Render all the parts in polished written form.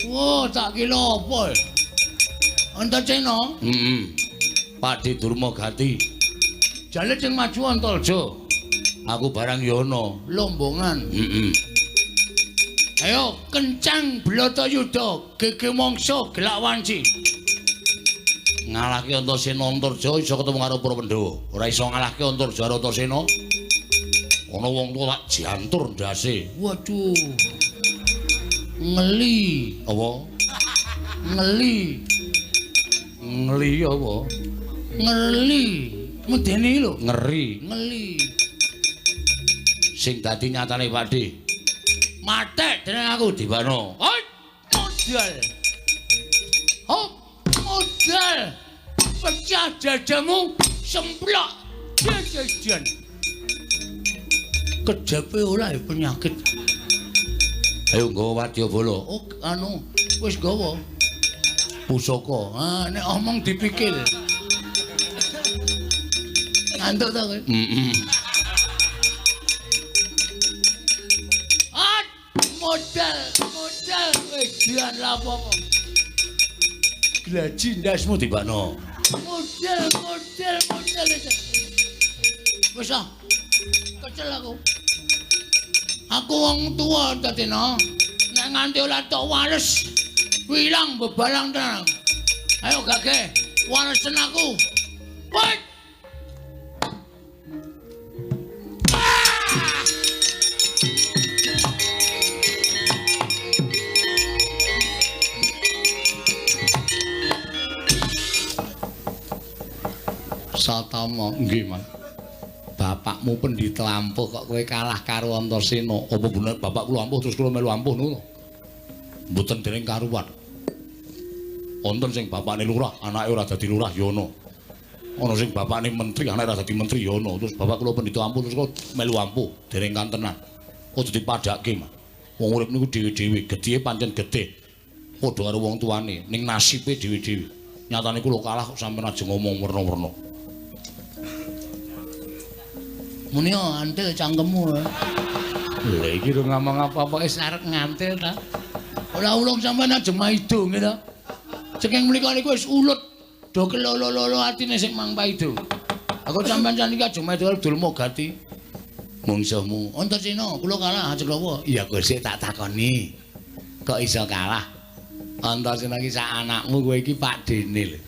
Wah, tak kira apa? Antasena? Heeh. Pakde Durmagati. Jale sing maju Antarja. Aku barang ya ana lombongan. Heeh. Ayo kencang Blatayuda, gege mangsa gelak wanci. Ngalahke Antasena Antarja iso ketemu karo para Pandhawa. Ora iso ngalahke Antarja karo Antasena. Ana wong tuwa tak jantur ndase. Waduh. Ngeli. Apa? Ngeli. Ngeli apa? Ngeli. Medeni lho. Ngeri. Ngeli. Sing dadi nyatane Pakde. Matek dening aku dibano. Hoi, modal. Hop, modal. Pecah dadamu, semplok jajan. Kejape ora ya penyakit. Ayo nggawa wadyabala. Oh, anu, wis nggawa. Pusaka. Ah, nek omong dipikil. Ngantuk ta kowe? Heeh. Modal, modal, wedan lapo. Glaji ndasmu dibakno. Modal, modal, modal. Wis ah. Kecel aku. Aku wong tuwa Antasena. Nek nganti ora tok wales, ilang bebalang tenan. Ayo gage, walesen aku. Woi. Satama, nggih, Mas. Bapakmu pendhita ampuh kok kowe kalah karo Antasena. Apa bener bapak kula ampuh terus kula melu ampuh ngono? Mboten dening karuan. Wonten sing bapakne lurah, anake ora dadi lurah ya ana. Ana sing bapakne menteri, anake ora dadi menteri ya ana. Terus bapak kula pendhita ampuh terus kula melu ampuh, dereng kantenan. Aja dipadhake, Mas. Wong urip niku dhewe-dhewe, gedhe pancen gedhe. Padha karo wong tuane, ning nasibe dhewe-dhewe. Nyatane kula kalah kok sampeyan aja ngomong werna-werna. Muni antil cangkemmu. Lha iki ora ngomong apa-apa wis arep ngantil ta. Ora ulung sampeyan aja maido nggih ta. Saking mriku niku wis ulut do kelolo-lolo atine sing mang paido. Aku sampeyan saniki aja maido arep Durmagati. Mungsuhmu Antasena kula kalah ajeng lawa. Iya Gusti tak takoni. Kok iso kalah? Antasena iki sak anakmu kowe iki Pakdene lho.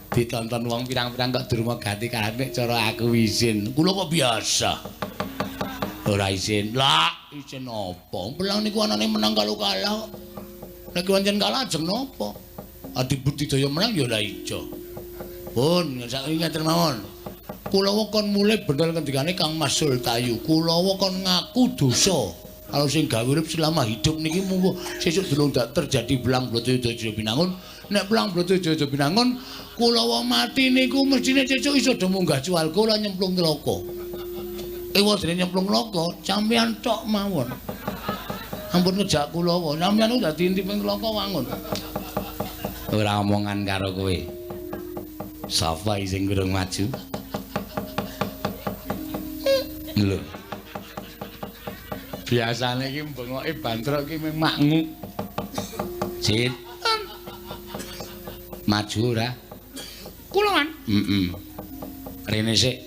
Ditonton wong pirang-pirang kok Durmagati kalah nek cara aku isin. Kula kok biasa. Ora isin. Lah, isin apa? Pelang niku anane menang kalau kalah. Nek pancen kalah ajeng napa? Adi budidaya menang ya ora ijo. Pun saiki ngeten mawon. Kula kon mulih bener ngendikane Kang Mas Sultayu. Kula kon ngaku dosa. Kalau sing gawe urip selama hidup niki munggo sesuk durung terjadi belang Blatayuda Binangun. Nek belang Blatayuda Binangun kula mati niku mestine sesuk iso do munggah swarga lan nyemplung neraka. Ewa dene nyemplung neraka, sampeyan tok mawon. Ampun ngejak kula, sampeyan niku dadi intiping neraka wangun. Ora omongan karo kowe. Sapa sing durung maju? Lho. Biasane iki bengoke bantrok iki mung maknguk. Cit. Maju ora? Kula kan? Heeh. Rene sik.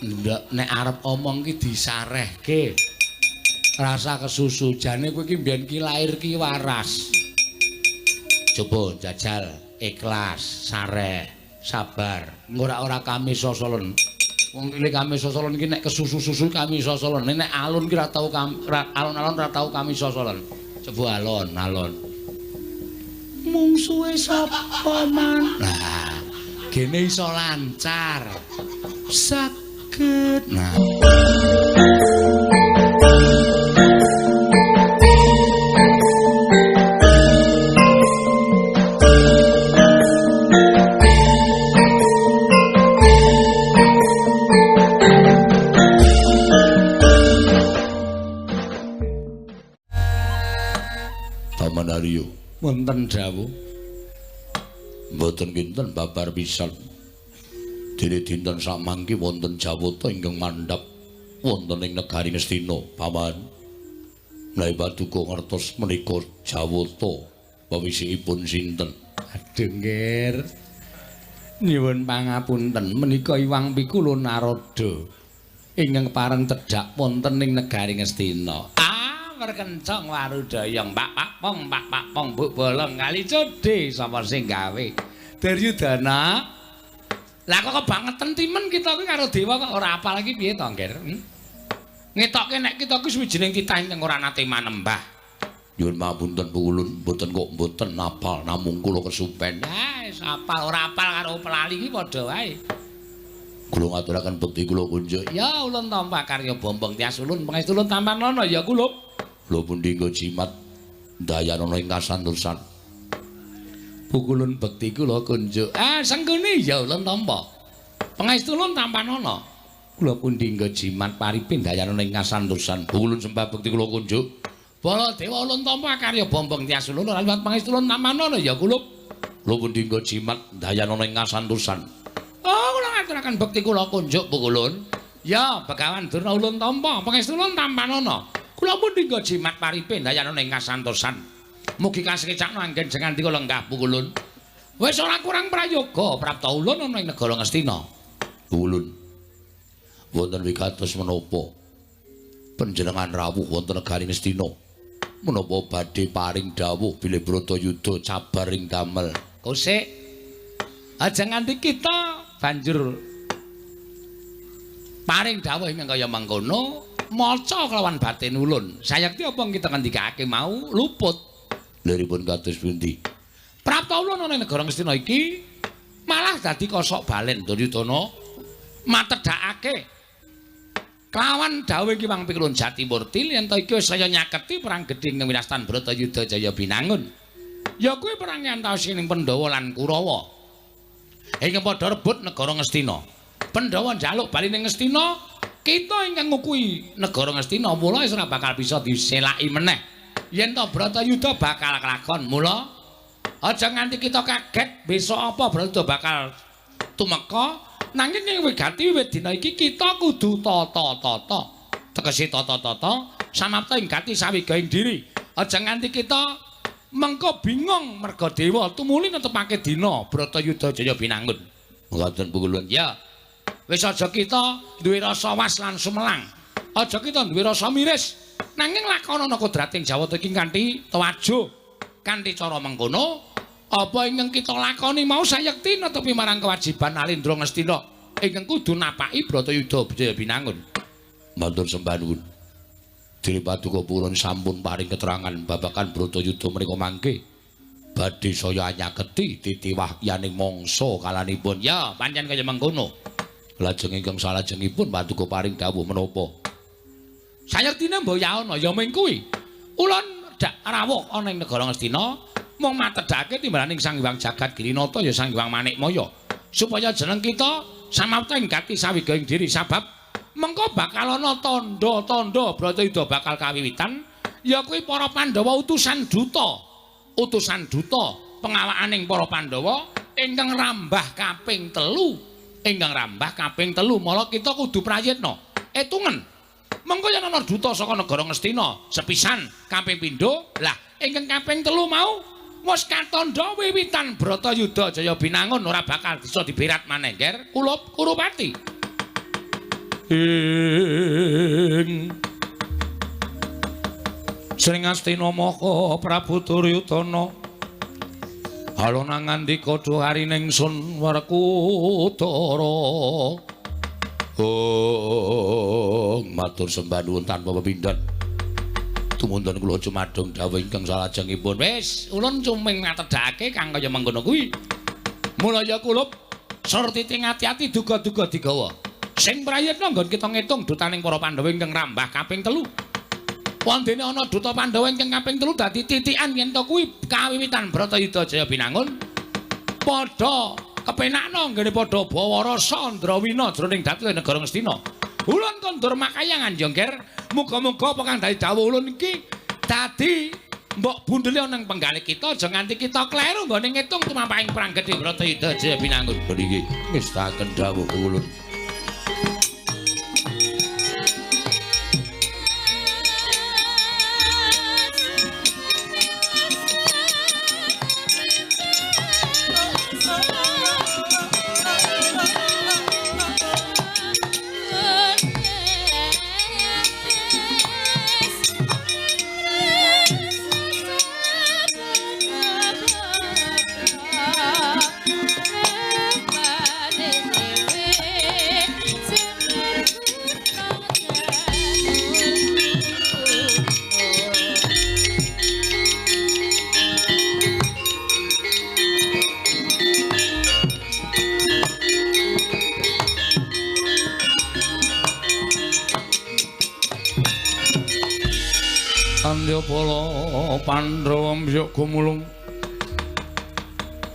Ndak nek arep omong ki disarehke. Rasa kesusu jane kowe iki mbiyen ki lair ki waras. Coba jajal ikhlas, sareh, sabar. Ora-ora kami sosolen. Wong kene kami sosolen iki nek kesusu-susu kami sosolen. Nek alun ki ora tau alon-alon ora tau kami sosolen. Coba alon-alon. Mungsuhe sapa man? Lah, gene iso lancar. Saged. Nah. Paman Aryo, wonten dawuh. Mboten kinten babar pisan. Dene dinten samangki wonten Jawata ingkang mandhap wonten ing negari Ngastina, Paman. Menawi paduka ngertos menika Jawata pewisikipun sinten? Aduh, Ngger. Nyuwun pangapunten, menika Iwang Pikula Narada ingkang pareng tedhak wonten ing negari Ngastina. Ah, merkencong warudayang pak pak pong pak pak pong buk bolong kali codhe sapa sing gawe? Duryudana. Lah kok kebangetan timen kita kuwi karo dewa kok ora apal iki piye to, Ngger? Ngetokke nek kita kuwi suwijining titah ingkang ora nate manembah. Nyuwun pangapunten Pukulun, mboten kok mboten apal namung kula kesupen. Ah, wis apal ora apal karo pelali iki padha wae. Kula ngaturaken bekti kula kunjuk. Ya ulun tampa karya bombong tias ulun pangestu ulun tampanana ya kula. Kula pundi nggo jimat dayanana ing kasantosan. Pukulun bekti kula kunjuk. Ah, senggone ya ulun tampa. Pangestu ulun tampanana. Kula pundi nggo jimat paripin dayanana ing kasantosan. Pukulun sembah bekti kula kunjuk. Baladewa ulun tampa karya bombong tias ulun ora liwat pangestu ulun tampanana ya kula. Kula pundi nggo jimat dayanana ing kasantosan. Oh, kula ngaturaken bekti kula kunjuk Pukulun. Ya, Begawan Durna ulun tampa pangestu ulun tampanana. Kula pundi nggo jimat paripin dayanana ing kasantosan. Mugi kasekecakno anggen jengandika lenggah Pukulun. Wis ora kurang prayoga prapta ulun ana ing negara Ngastina. Pukulun. Wonten wigatos menapa panjenengan rawuh wonten negari Ngastina? Menapa badhe paring dawuh bilih Bratayuda cabar ing damel? Kosek. Aja nganti kita banjur paring dawuh ingkang kaya mangkono maca kelawan batin ulun. Sayekti apa kita ngendikake mau luput. Liripun kados pundi? Prapta ulun ana ing negara Ngastina iki malah dadi kosok balen Duryudana matedhakake kelawan dawuh iki Mang Pikulun Jatimurti yen to iki wis saya nyaketi perang gedhe ing winastan Bratayuda Jaya Binangun. Ya kuwi perang antawis ing Pandhawa lan Kurawa. Ingkang padha rebut negara Ngastina. Pandhawa njaluk bali ning Ngastina, kita ingkang ngukui negara Ngastina mula wis ora bakal bisa diselaki meneh. Yen to Bratayuda bakal kelakon, mula aja nganti kita kaget besok apa Bratayuda bakal tumeka. Nanging ing wigati wiwit dina iki kita kudu tata-tata. Tegese tata-tata samapta ing gati sawigaing diri. Aja nganti kita mengko bingung merga dewa tumuli netepake dina Bratayuda Jaya Binangun. Mekaten Pukulun. Ya. Wis aja kita duwe rasa was lan sumelang. Aja kita duwe rasa miris. Nanging lakonana kodrating Jawata iki kanthi tewajuh, kanthi cara mengkono apa ingkang kita lakoni mau sayekti netepi marang kewajiban Alindra Ngastina ingkang kudu napaki Bratayuda Jaya Binangun. Matur sembah nuwun. Dene paduka purun sampun paring keterangan babagan Bratayuda menika mangke badhe saya nyaketi titiwahyaning mangsa kalanipun. Ya, pancen kaya mengkono. Lajeng ingkang salajengipun paduka paring dawuh menapa? Sayektine mboyaana ya ming kuwi. Ulun dak rawuh ana ing negara Ngastina mung matedhake timbalaning Sang Hyang Jagat Girinata ya Sang Hyang Manikmaya supaya jeneng kita samapta ing gati sawigaing diri sabab mengko bakal ana tandha-tandha Bratayuda bakal kawiwitan ya kuwi para Pandhawa utusan duta pengawakaning para Pandhawa ingkang rambah kaping telu mala kita kudu prayitna etungen mengko yen ana duta saka negara Ngastina sepisan kaping pindho lah ingkang kaping telu mau wis katandha wiwitan Bratayuda Jaya Binangun ora bakal bisa diberat maneh Nger kula Kurupati. Ing Sring Astina Maka Prabu Duryudana alona ngandika duharining sun Werkudara. Oh, matur sembah nuwun tanpa pepindhan. Tumunten kula cumadung dawuh ingkang salajengipun. Wis, ulun cuming ngatedhake kang kaya mengkono kuwi. Mula ya kulup surtiti ati-ati duga-duga digawa. Sing prayitna nggon kita ngitung dutaning para Pandhawa ingkang rambah kaping telu. Wondene ana duta Pandhawa ingkang kaping telu dadi titikan yen to kuwi kawiwitan Bratayuda Jaya Binangun. Padha kepenakna nggone padha bawa rasa ndrawina jroning dhateng negara Ngastina. Ulun kondur makayangan ya, Nger. Muga-muga apa kang dadi dawuh ulun iki dadi Mbok bundeli ana ing penggalih kita aja nganti kita kleru nggone ngitung tumampahing perang gedhe Bratayuda Jaya Binangun. Nggih, ngestaken dawuh ulun. Andyapala Pandhawa mbyuk gumulung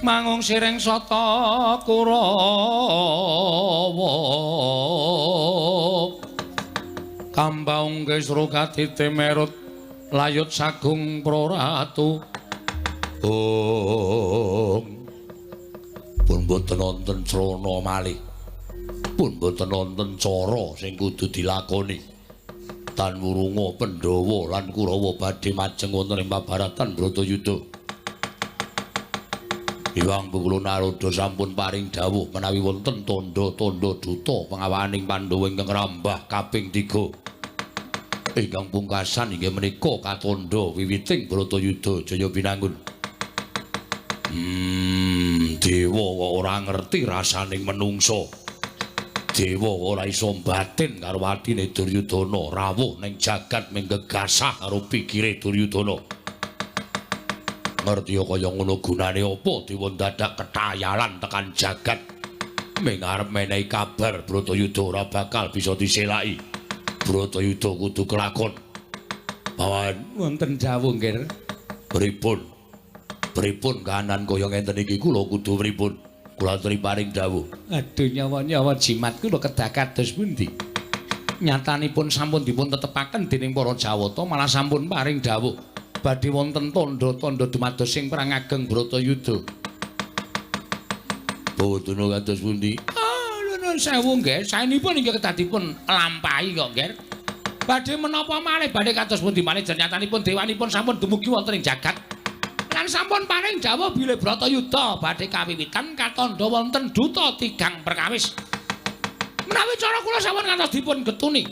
mangung sireng sata Kurawa kambaung kesru katite merut layut sagung proratu. Ong pun boten wonten srana malih, pun boten wonten cara sing kudu dilakoni. Tan wurunga Pandhawa lan Kurawa badhe majeng wonten ing pabaratan Bratayuda. Hyang Bengkulu Narada sampun paring dawuh menawi wonten tandha-tandha duta pengawaning Pandhawa ingkang rambah kaping 3. Ingkang pungkasan inggih menika katandha wiwiting Bratayuda Jaya Binangun. Dewa kok ora ngerti rasaning menungsa. Dewa ora iso mbatin karo atine Duryudana, rawuh ning jagat ming gegasah karo pikire Duryudana. Ngerti kaya ngono gunane apa dewa dadak ketayalan tekan jagat ming arep menehi kabar Bratayuda ora bakal bisa diselaki. Bratayuda kudu kelakon. Pawan wonten dawuh nggih. Pripun? Pripun kahanan kaya ngenten iki kula kudu pripun? Kula aturi paring dawuh. Aduh nyawa-nyawa jimat kula kedah kados pundi? Nyatanipun sampun dipun tetepaken dening para Jawata malah sampun paring dawuh badhe wonten tandha-tandha dumados sing perang ageng Bratayuda. Bawadana kados pundi? Ah, nuwun sewu nggih, saenipun inggih kedah dipun lampahi kok nggih. Badhe menapa malih badhe kados pundi malih nyatanipun dewanipun sampun dumugi wonten ing jagat. Lan sampun paring dawuh bilih Bratayuda badhe kawiwitan katandha wonten duta tigang perkawis. Menawi cara kula sampun ngantos dipun getuni,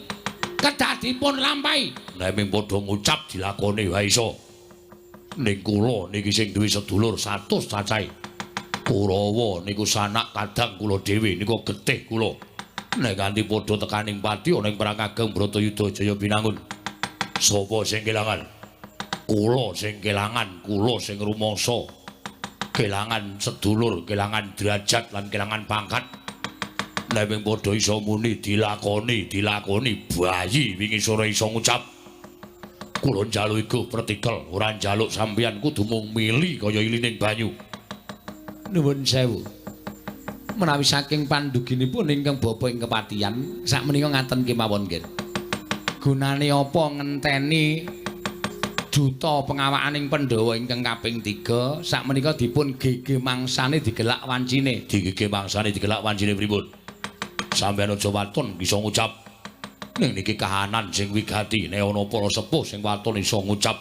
kedah dipun lampahi. Nek ming padha ngucap dilakoni wae iso. Ning kula niki sing duwe sedulur 100 cacahe. Kurawa niku sanak kadang kula dhewe niku getih kula. Nek nganti padha tekaning pati ana ing perang ageng Bratayuda Jaya Binangun. Sapa sing kelangan? Kula sing kelangan, kula sing rumangsa. Kelangan sedulur, kelangan derajat lan kelangan pangkat. Nek ming padha iso muni dilakoni, dilakoni bayi wingi sore iso ngucap. Kula njaluk iku pretikel, ora njaluk sampeyan kudu mung mili kaya ilining banyu. Nuwun sewu. Menawi saking panduginipun ingkang bapa ing kepatihan, sakmenika ngaten kemawon nggih. Gunane apa ngenteni duta pengawakaning Pandhawa ingkang kaping 3 sakmenika dipun gege mangsane digelak wancine. Digege mangsane digelak wancine pripun? Sampeyan aja waton bisa ngucap. Ning niki kahanan sing wigati, nek ana para sepuh sing waton iso ngucap.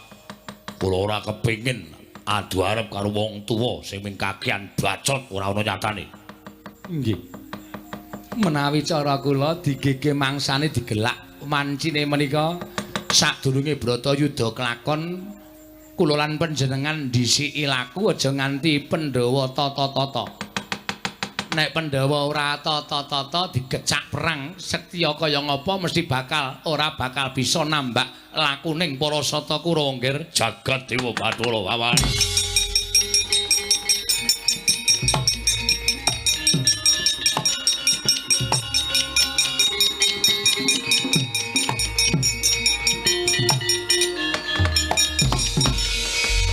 Kula ora kepengin adu arep karo wong tuwa sing ming kakean bacot ora ana nyatane. Nggih. Menawi cara kula digege mangsane digelak wancine menika sadurunge Bratayuda kelakon kula lan panjenengan dhisiki laku aja nganti Pandhawa tata-tata. Nek Pandhawa ora tata-tata digecak perang setya kaya ngapa mesti bakal ora bakal bisa nambak lakuning para Sata Kurawa nggih. Jagat Dewa Bathara Wawan.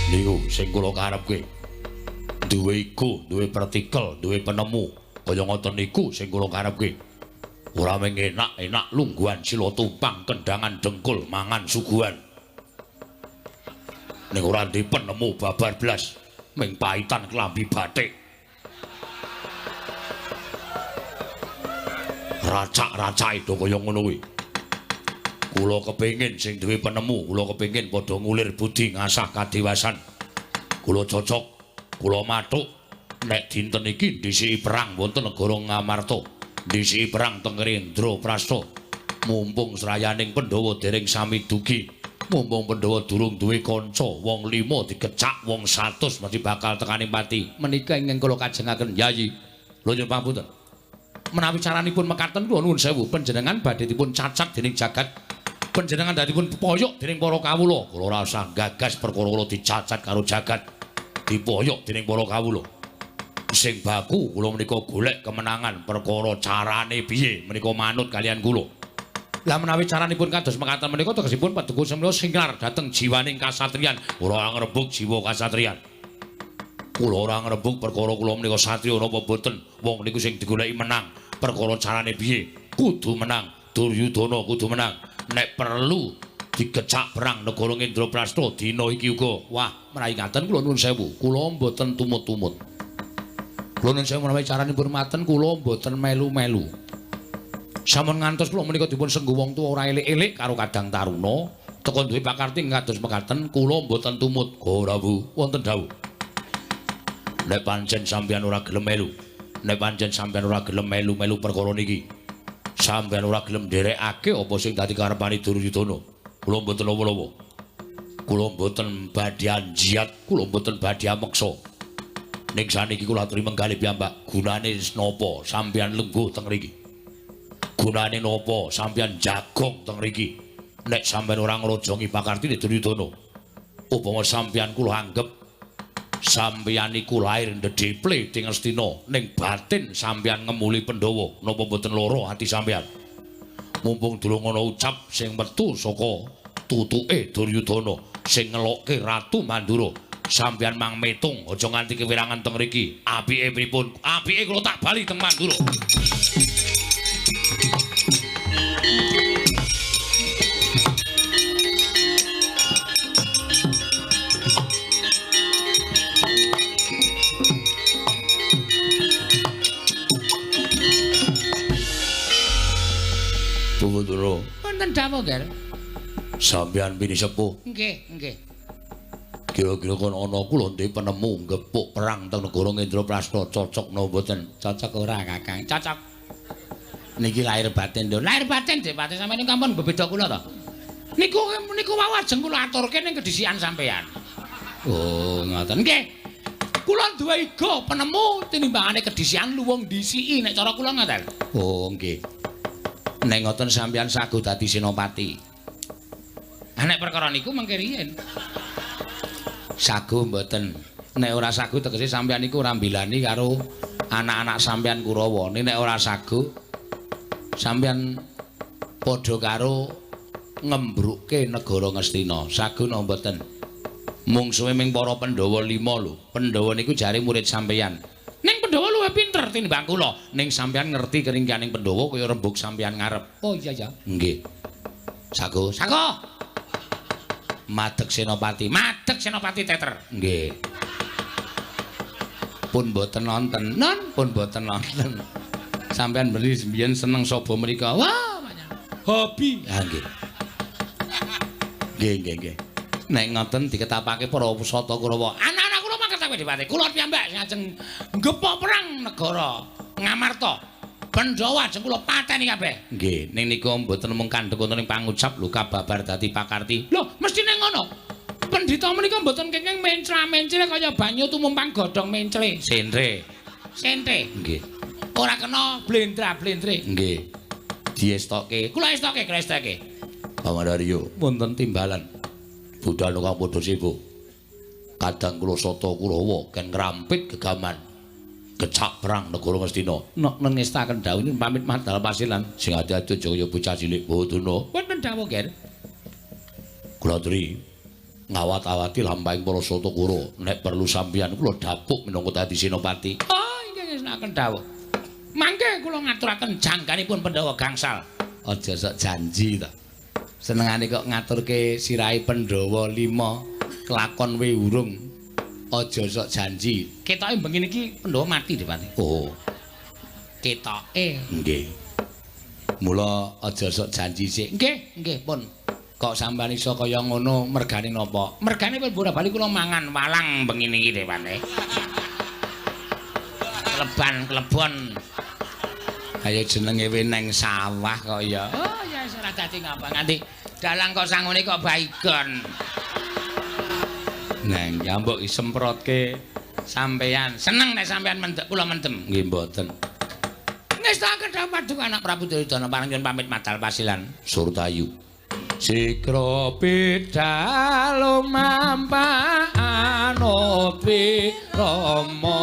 Niku sing kula karepke. Duwe iku, duwe partikel, duwe penemu. Kaya ngoten niku sing kula karepke. Ora mung enak-enak lungguhan sila tumpang kendangan dengkul mangan suguhan. Ning ora ndek penemu babar blas, ming paitan klambi batik. Racak-racake do kaya ngono kuwi. Kula kepengin sing duwe penemu, kula kepengin padha ngulir budi ngasah kadewasan. Kula cocok, kula mathuk nek dinten iki ndhisiki perang wonten negara Ngamarta, ndhisiki perang teng Indraprasta. Mumpung srayaning Pandhawa dereng sami dugi, mumpung Pandhawa durung duwe kanca, wong 5 dikecak wong 100 mesti bakal tekaning pati. Menika ingkang kula kajengaken Yayi. Lho nyuwun pangapunten. Menawi caranipun mekaten kula nuwun sewu, panjenengan badhe dipun cacat dening jagat. Panjenengan dadipun poyok dening para kawula. Kula ora usah gagas perkara kula dicacat karo jagat. Dipoyok dening para kawula. Sing baku kula menika golek kemenangan, perkara carane piye menika manut kalian kula. Lah menawi caranipun kados mekaten menika tegesipun paduka semena singlar dhateng jiwaning kasatriyan. Ora ngrebuk jiwa kasatriyan. Kula ora ngrebuk perkara kula menika satriya napa boten. Wong niku sing digoleki menang, perkara carane piye kudu menang. Duryudana kudu menang. Nek perlu digecak perang negara Indraprasta dina iki uga. Wah, menawi ngaten kula nuwun sewu, kula mboten tumut-tumut. Kula nuwun sewu menawi caranipun maten kula mboten melu-melu. Sampun ngantos kula menika dipun sengguh wong tuwa ora elik-elik karo Kadang Taruna, teka duwe pakarti kados mekaten kula mboten tumut. Ora Bu, wonten dawuh. Nek pancen sampeyan ora gelem melu, nek pancen sampeyan ora gelem melu-melu perkara niki, sampeyan ora gelem nderekake apa sing dadi karepane Duryudana, kula mboten lawa-lawa. Kula mboten badhe anjiat, kula mboten badhe ameksa. Ning saniki kula aturi menggalih piyambak, gunane napa sampeyan lengguh teng mriki? Gunane napa sampeyan jagong teng mriki? Nek sampeyan ora ngrojongi pakartine Duryudana, upama sampeyan kula anggep sampeyan iku lair ndedheple ing Astina, ning batin sampeyan ngemuli Pandhawa, napa mboten lara ati sampeyan? Mumpung durung ana ucap sing metu saka tutuke Duryudana sing ngelokke Ratu Mandura, sampeyan mang metung aja nganti kewirangan teng mriki. Apike pripun? Apike kula tak bali teng Mandura. Putra. Wonten dawuh, Ger. Sampeyan pini sepuh. Nggih, nggih. Kira-kira kon ana kula ndek penemu gepuk perang teng negara Indraprasta cocok napa mboten? Cocok ora, Kakang? Cocok. Niki lahir batin lho. Lahir batin Dik Pati sampeyan niku ampun bebeda kula to. Niku niku wau ajeng kula aturke ning kedhisikan sampeyan. Oh, ngoten. Nggih. Kula duwe iga penemu tinimbangane kedhisikan luwung dhisiki nek cara kula ngoten. Oh, nggih. Nek ngoten sampeyan saguh dadi senopati. Ah nek perkara niku mengke riyen. Saguh mboten. Nek ora saguh tegese sampeyan niku ora mbilani karo anak-anak sampeyan Kurawa. Nek ora saguh sampeyan padha karo ngembrukke negara Ngastina. Saguh napa mboten? Mungsuhe ming para Pandhawa 5 lho. Pandhawa niku jare murid sampeyan. Ning Pandhawa luwih pinter tinimbang kula. Ning sampeyan ngerti keringkianing Pandhawa kaya rembug sampeyan ngarep. Oh iya ya. Nggih. Saguh. Saguh. Madeg Senopati. Madeg Senopati teter. Nggih. Pun mboten nonton. Non, pun mboten nonton. Sampeyan beli mbiyen seneng saba mriko. Wah, banyak. Hobi. Ha nggih. Nggih, nggih, nggih. Nek ngoten diketapake para pusata Kurawa. Anak-anak kula mangketawe Dipati. Kula piyambak sing ajeng nggepok perang negara Ngamarta. Pandhawa ajeng kula pateni kabeh. Nggih, ning niku mboten mung kandhek wonten ing pangucap lho kababar dadi pakarti. Lho, mesthine ngono. Pendhita menika mboten kenging mencla-mencle kaya banyu tumumpang godhong mencle. Sentre. Sentre. Nggih. Ora kena blendra-blendre. Nggih. Diestoke. Kula estoke, kula estoke. Pamandaryo wonten timbalan. Budal kang padha sibuk. Kadang kula sata Kurawa ken ngrampit gegaman. Gecak perang negara Ngastina. Nek nengestaken dawuh pamit madal pasilan. Sing ati-ati aja kaya bocah cilik bodona. Wonten dawuh, Ger. Kula aturi ngawat-awati lampahing para sata Kurawa. Nek perlu sampeyan kula dapuk minangka dadi senopati. Oh, inggih ngestokaken dawuh. Mangke kula ngaturaken jangganipun Pandhawa gangsal. Aja sok janji to. Senengane kok ngaturke sirahe Pandhawa 5. Kelakon we urung. Aja sok janji. Ketoke bengi niki Pandhawa mati Depati. Oh. Ketoke. Nggih. Mula aja sok janji sik. Nggih, nggih pun. Kok sampean iso kaya ngono mergane napa? Mergane pun bola-bali kula mangan walang bengi niki Depati. Kleban klebon. Kaya jenenge we neng sawah kok ya. Oh ya wis ora dadi ngapa nganti dalang kok sangune kok baygon. Neng ya mbok disemprotke sampean. Seneng nek sampean mendek kula mendem. Nggih mboten. Ngestake paduka anak Prabu Duryudana parang nyuwun pamit madal pasilan. Surtayu. Sikra pidhalo mampa anut wirama.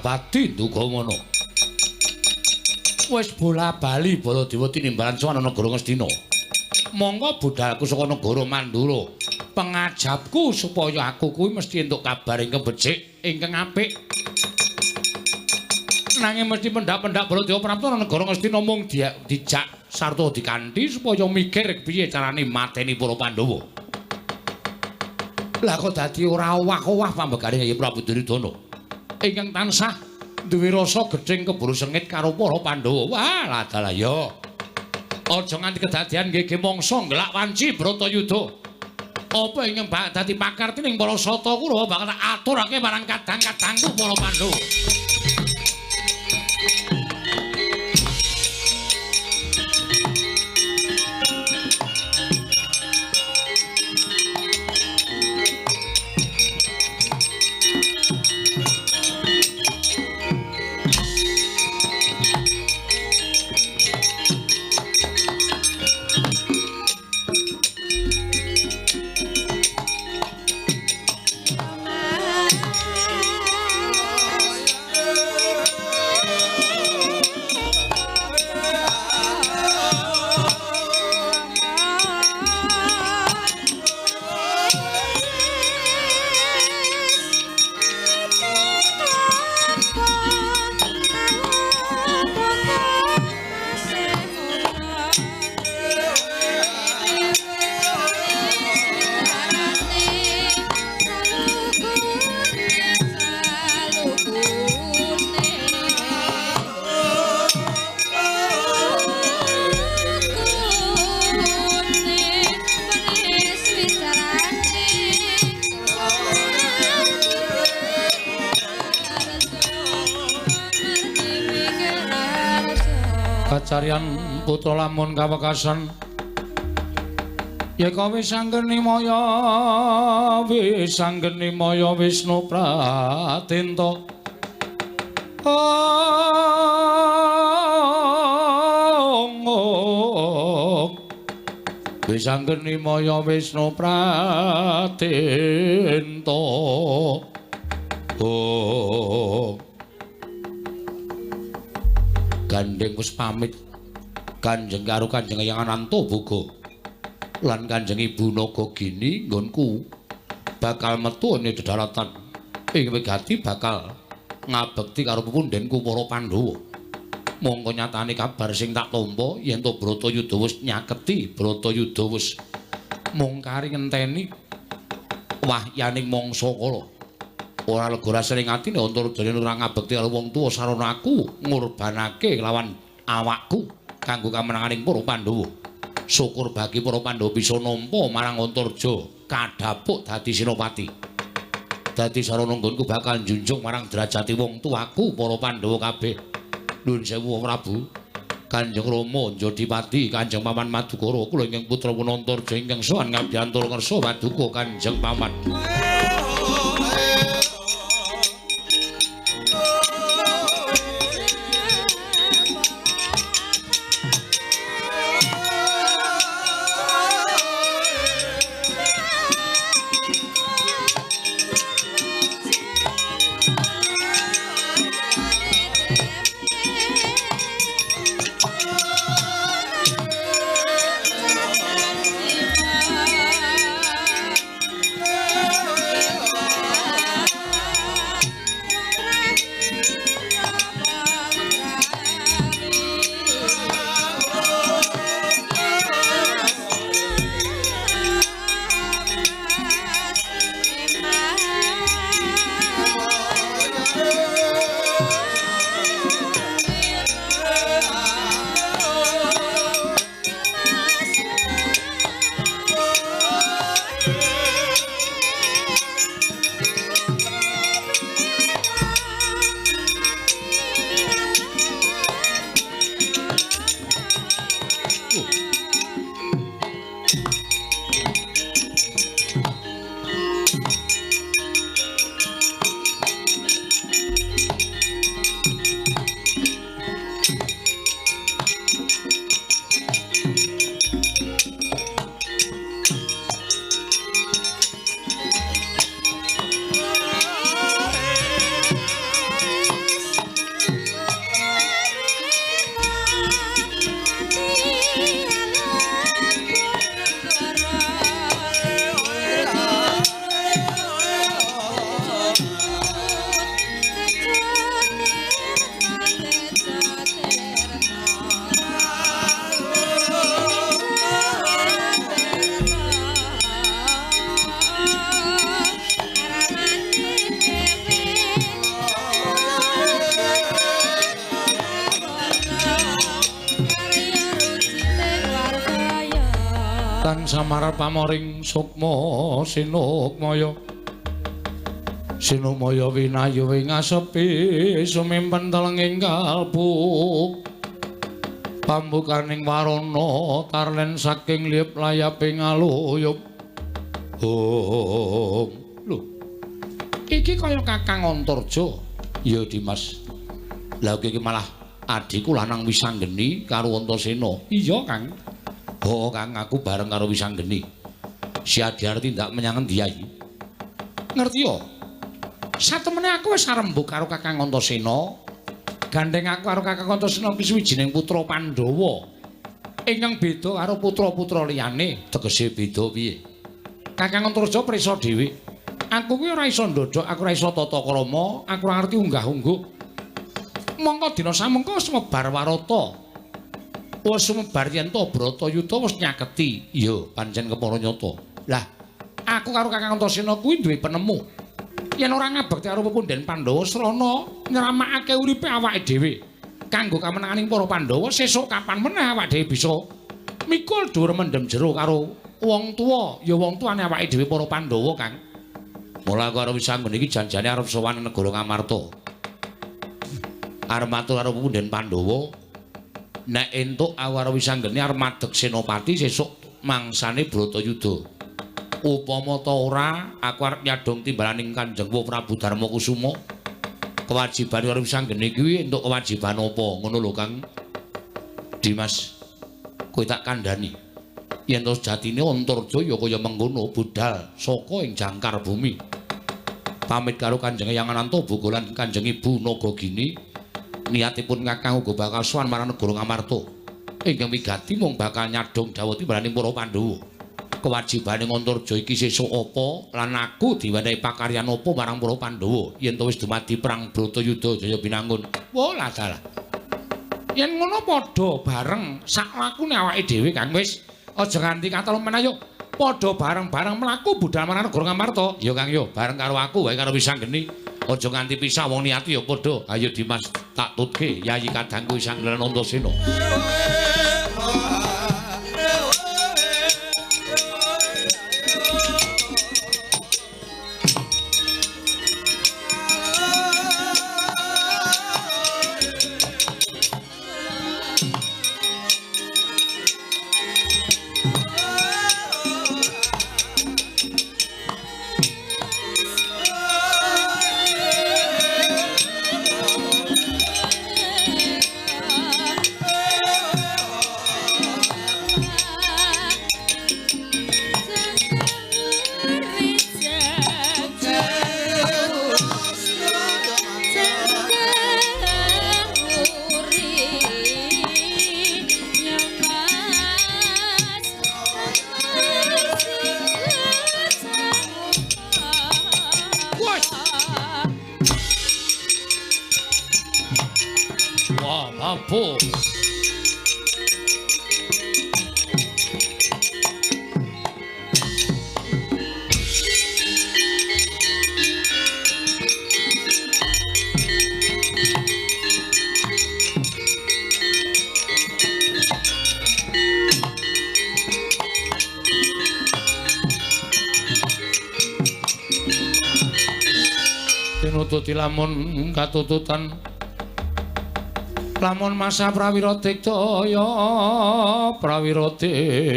Jagapati Ndugamana. Wis bola-bali Baladewa tinimbalan sowan negara Ngastina. Monggo budalku saka negara Mandura. Pengajapku supaya aku kuwi mesti entuk kabar ingkang becik, ingkang apik. Nanging mesti pendak-pendak Baladewa prapta negara Ngastina mung dijak sarta dikanthi supaya mikir piye carane mateni para Pandhawa. Lah kok dadi ora owah-owah pambegane Yayi Prabu Duryudana ingkang tansah duwe rasa gething keburu sengit karo para Pandhawa. Wah, ladalah ya. Aja nganti kedadian nggih mangsa ngelak wanci Bratayuda. Apa ingkang bakal dadi pakartining para sata Kurawa bakal tak aturake marang kadang-kadangku para Pandhawa. Kacarian putra lamun kawekasan yeka wis anggeni maya wis anggeni maya Wisnu Pratenta. Wis anggeni maya Wisnu Pratenta. Oh. Gandeng wis pamit Kanjeng karo Kanjeng Eyang Anantaboga lan Kanjeng Ibu Nagagini nggonku bakal metu ing dedaratan ing wigati bakal ngabekti karo pepundhenku para Pandhawa. Mongko nyatane kabar sing tak tampa yen to Bratayuda wis nyaketi, Bratayuda wis mung kari ngenteni wahyaning mangsa kala. Ora lega rasane atine Antarjaya ora ngabekti karo wong tuwa sarana aku ngorbanake lawan awakku kanggo kamenanganing para Pandhawa. Syukur bagi para Pandhawa bisa nampa marang Antarja kadhapuk dadi senopati. Dadi sarana nggonku bakal njunjung marang derajate wong tuaku para Pandhawa kabeh. Nuwun sewu Prabu. Kanjeng Rama Njodipati, Kanjeng Paman Madukara, kula ingkang putra Antarja ingkang sowan ngabyantura ngersa paduka Kanjeng Paman. Yeah. Karya ruciting warkaya. Tansah marep pamoring sukma sinukmaya. Sinukmaya winayu ing asepi sumimpen telenging kalbu. Pambukaning warana tarlen saking liyep layaping aluyup. Oh, lho. Iki kaya Kakang Antarja. Ya, Dimas. Lah iki malah adhiku lanang Wisanggeni karo Antasena. Iya, Kang. Oh, Kang, aku bareng karo Wisanggeni. Si Adi arep tindak menyang endi ae? Ngerti yo? Satemene aku wis arembug karo Kakang Antasena. Gandeng aku karo Kakang Antasena ki suwijining putra Pandhawa. Ingkang beda karo putra-putra liyane. Tegese beda piye? Kakang Antarja prisa dhewe. Aku kuwi ora iso ndodhok, aku ora iso tata krama, aku ora ngerti unggah-ungguh. Mongko dina samengko wis mebar warata. Wis sumebar yen to Bratayuda wis nyaketi. Iya, pancen kepara nyata. Lah, aku karo Kakang Antasena kuwi duwe penemu. Yen ora ngabekti karo pepundhen Pandhawa srana nyramakake uripe awake dhewe kanggo kamenanganing para Pandhawa, sesuk kapan meneh awake dhewe bisa mikul dhuwur mendem jero karo wong tuwa, ya wong tuane awake dhewe para Pandhawa, Kang. Mula aku karo Wisanggeni iki janjane arep sowan negara Ngamarta. Arep matur karo pepundhen Pandhawa, nek entuk aku karo Wisanggeni arep madeg senopati sesuk mangsane Bratayuda. Upama ta ora, aku arep nyadong timbalaning Kanjeng Prabu Darma Kusuma. Kewajiban karo Wisanggeni kuwi entuk kewajiban apa? Ngono lho, Kang. Dimas, kowe tak kandhani. Yen to sejatine Antarja ya kaya mengkono budal saka ing jangkar bumi. Pamit karo Kanjeng Eyang Ananta Boga lan Kanjeng Ibu Nagagini, niatipun Kakang uga bakal sowan marang negara Ngamarta. Ingkang wigati mung bakal nyadong dawuh timbalaning para Pandhawa. Kewajibane Antarja iki sesuk apa lan aku diwenehi pakaryan apa marang para Pandhawa yen to wis dumadi perang Bratayuda Jaya Binangun. Wah, lah dalah. Yen ngono padha bareng sak lakune awake dhewe, Kang. Wis aja nganti katelu men, ayo padha bareng-bareng mlaku budal marang negara Ngamarta. Ya, Kang, yo bareng karo aku wae karo Wisanggeni. Aja nganti pisah wong niati ya padha. Ayo Dimas tak tutke Yayi kadangku Wisanggeni lan Antasena. Tinututi lamun katututan lamun masa prawira diktaya prawira diktaya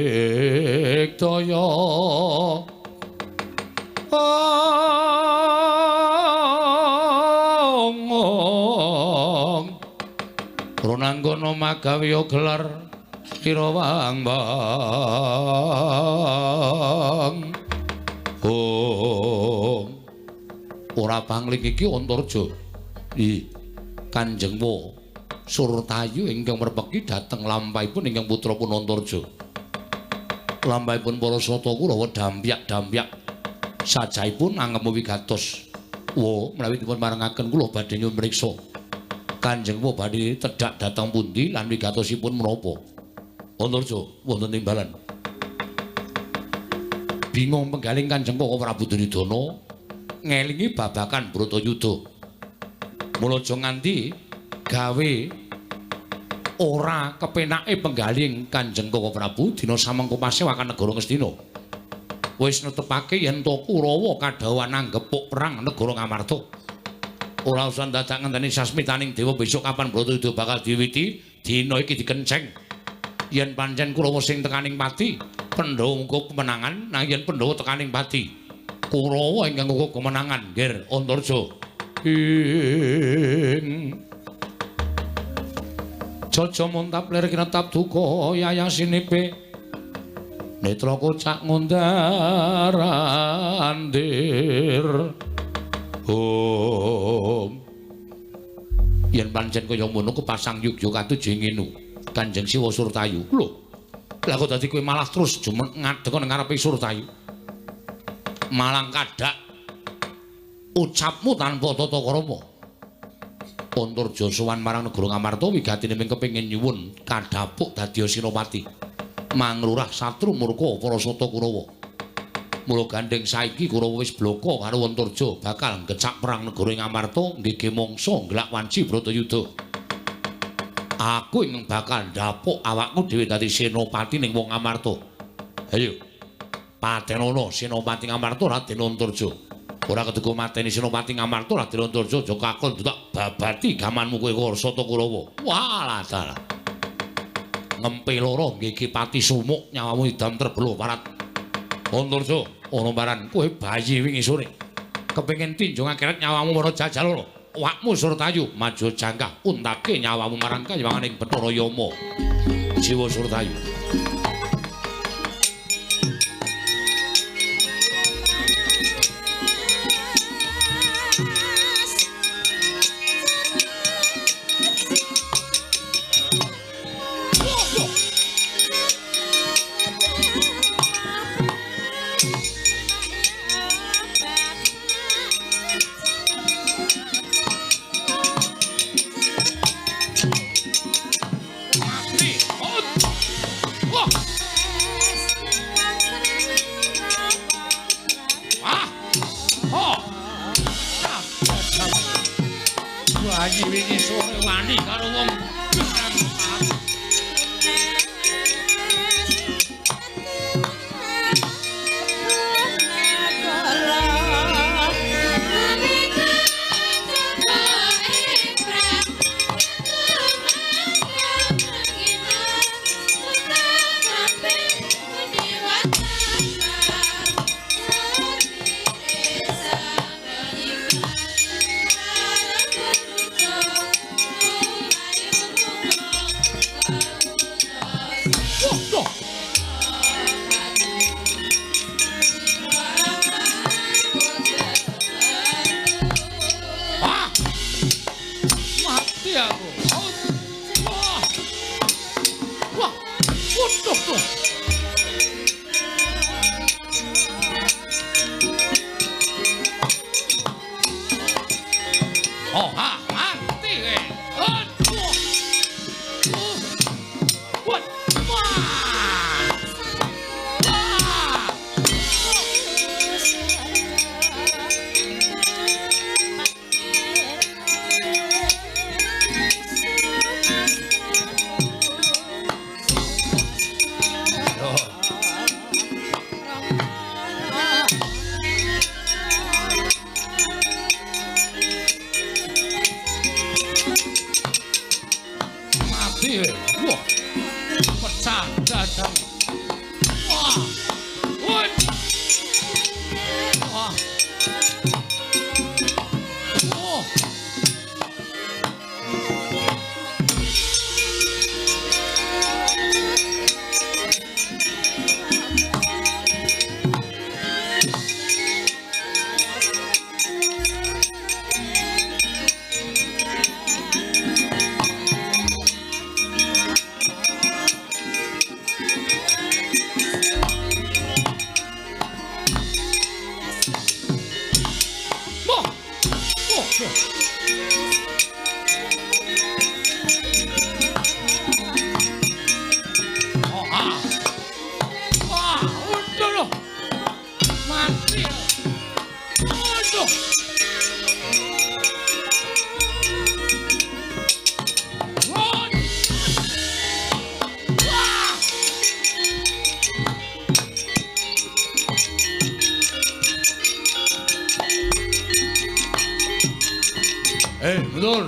ong Ronanggana magawe gelar Kirawang bang oh ora pangling iki Antarja. Ih, Kanjeng Wa Surtayu ingkang merpeki dhateng lampahipun ingkang putra pun Antarja. Lampahipun para sata Kurawa dampyak-dampyak sajahipun angemu wigatos. Wa menawi dipun parengaken kula badhe nyuwun mriksa. Kanjeng Wa badhe tedhak dhateng pundi lan wigatosipun menapa? Antarja wonten timbalan. Bingung penggaling Kanjeng Wa Prabu Duryudana ngelingi babakan Bratayuda. Mula aja nganti gawe Ora kepenake penggalih Kanjeng Koko Prabu dina samengko pasewakan negara Ngastina. Wis netepake yen to Kurawa kadhawuhan anggepuk perang negara Ngamarta. Ora usah dadak ngenteni sasmitaning dewa besok kapan Bratayuda bakal diwiwiti, dina iki dikenceng. Yen pancen Kurawa sing tekaning pati, Pandhawa ngungkup kemenangan, nanging yen Pandhawa tekaning pati, Kurawa ingkang ngungkup kemenangan, Nger Antarja. Ing Jaja muntap lir kinetap duka yayasinipe netra kocak ngundar andir. Om. Yen pancen kaya ngono kepasang yugya katuju nginu Kanjeng Siwa Surtayu. Lho. Lah kok dadi kowe malah terus jumeneng ngadeg nang ngarepe Surtayu. Malang kadak ucapmu tanpa tata krama. Antarja sowan marang negara Ngamarta wigatine mung kepengin nyuwun kadhapuk dadi senopati. Manglurah satru murka para sata Kurawa. Mula gandheng saiki Kurawa wis bloko karo Antarja bakal ngecak perang negara Ngamarta nggege mangsa nglak wanci Bratayuda. Aku ingkang bakal ndhapuk awakku dhewe dadi senopati ning wong Ngamarta. Ayo. Patenono senopati Ngamarta Raden Antarja. Ora keduga mateni senopati Ngamarta Raden Antarja aja kakon tak babati gamanmu kowe Sata Kurawa. Walah dalah. Ngempe loro nggege pati sumuk nyawamu idam terbeluh parat. Antarja ana baran kowe bayi wingi sore. Kepengin tinjung akhirat nyawamu marang jajal loro. Awakmu Surtayu maju jangkah untake nyawamu marang kayiwanganing Bathara Yama. Jiwa Surtayu. Bayi wingi sore wani karo wong. Mundur.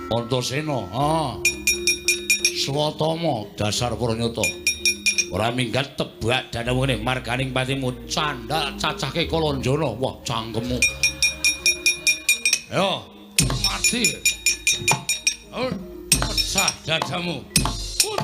Antasena, ha. Swatama dasar Pranyata. Ora minggat tebak dadamu ngene marganing patimu candhak cacahke Kalanjana. Wah, cangkemmu. Ayo, mati. Pecah dadamu. Wah.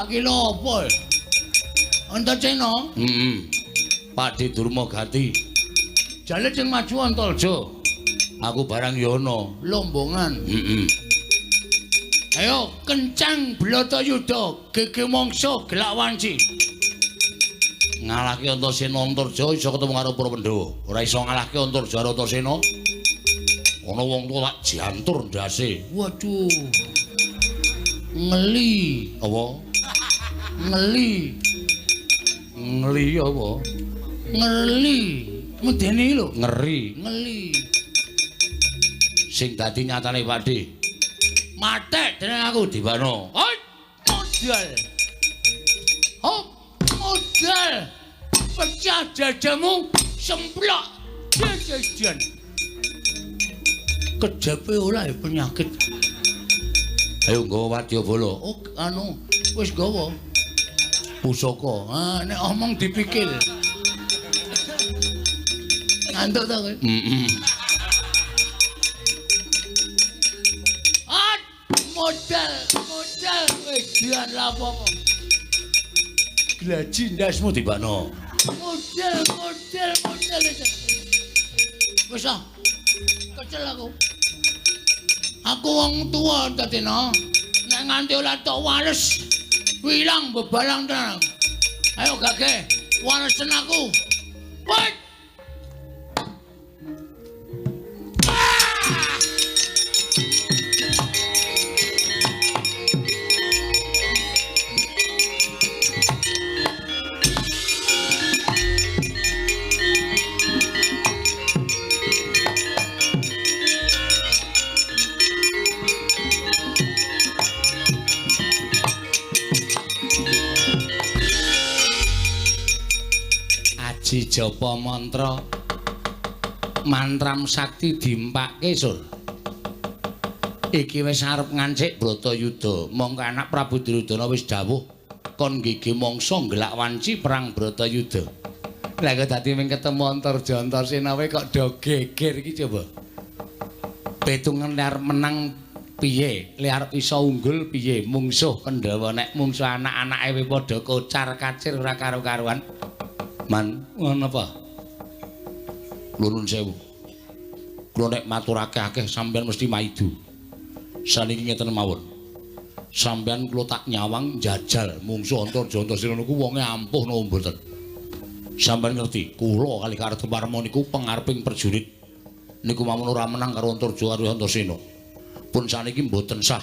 Kira apa? Antasena? Heeh. Pakde Durma Gati. Jale sing maju Antarja. Aku barang ya ana lombongan. Heeh. Ayo kencang Bratayuda, gege mangsa gelak wanci. Ngalahke Antasena Antarja iso ketemu karo para Pandhawa. Ora iso ngalahke Antarja karo Antasena. Ana wong tuwa tak jantur ndase. Waduh. Ngeli. Apa? Ngeli. Ngeli apa? Ngeli. Medeni lho. Ngeri. Ngeli. Sing dadi nyatane Pakde. Matek dening aku dibano. Hoi, modal. Hop, modal. Pecah dadamu, semplok. Jajan. Kejape ora ya penyakit. Ayo nggawa wadyabala. Oh, anu, wis nggawa. Pusaka. Ah, nek omong dipikir. Ngantuk ta kowe? Heeh. Ah, modal, modal wedan la apa-apa. Glaji ndasmu dibakno. Modal, modal, modal. Wis ah. Kecel aku. Aku wong tuwa Antasena. Nek nganti ora tok wales. Wilang bebalang tenan. Ayo gage, walesen aku. Woi. Aji japa mantra mantram sakti dimpake sur. Iki wis arep ngancik Bratayuda. Mongko anak Prabu Duryudana wis dawuh kon gege mangsa nggelak wanci perang Bratayuda. Lah kok dadi ming ketemu Antarja Antasena wae kok do geger iki coba. Petungan arep menang piye? Le arep iso unggul piye? Mungsuh Pandhawa nek mungsuh anak-anake wis padha kocar-kacir ora karo-karuan. Man, ngono apa? Nuwun sewu. Kula nek matur akeh-akeh sampeyan mesti maidu. Saniki ngeten mawon. Sampeyan kula tak nyawang njajal mungsuh Antarja Antasena niku wonge ampuh napa mboten. Sampeyan ngerti, kula kali Kartomarma niku pengareping prajurit niku mawon ora menang karo Antarja karo Antasena. Pun saniki mboten sah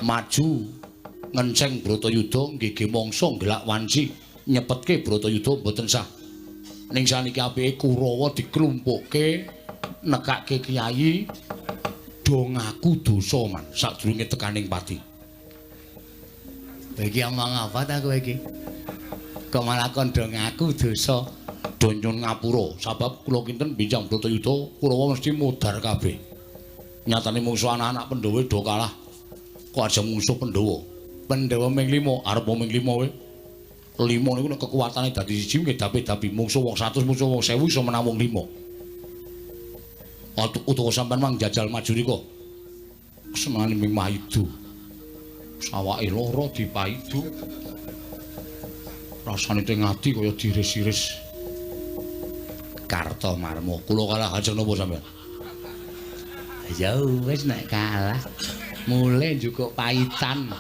maju ngenceng Bratayuda nggege mangsa nggelak wanci nyepetke Bratayuda mboten sah. Ning saniki apike Kurawa diklumpukke nekake kiai do ngaku dosa man sadurunge tekaning pati. Iki omong apa ta kowe iki? Kok malah kon do ngaku dosa? Do nyun ngapura sabab kula kinten bincang Bratayuda Kurawa mesti modar kabeh. Nyatane mungsuh anak-anak Pandhawa do kalah. Kok aja mungsuh Pandhawa. Pandhawa ming 5, arep ming 5 kowe. 5 niku nek kekuatane dadi siji nggih dapi-dapi mungsuh wong 100, mungsuh wong 1000 iso menang wong 5. Utawa sampean mang jajal maju rika. Senengane ming maido. Sawake lara dipaido. Rasane teng ati kaya diris-iris. Kartomarma, kula kalah ajeng napa sampean? Ya wis nek kalah mulih njukuk paitan.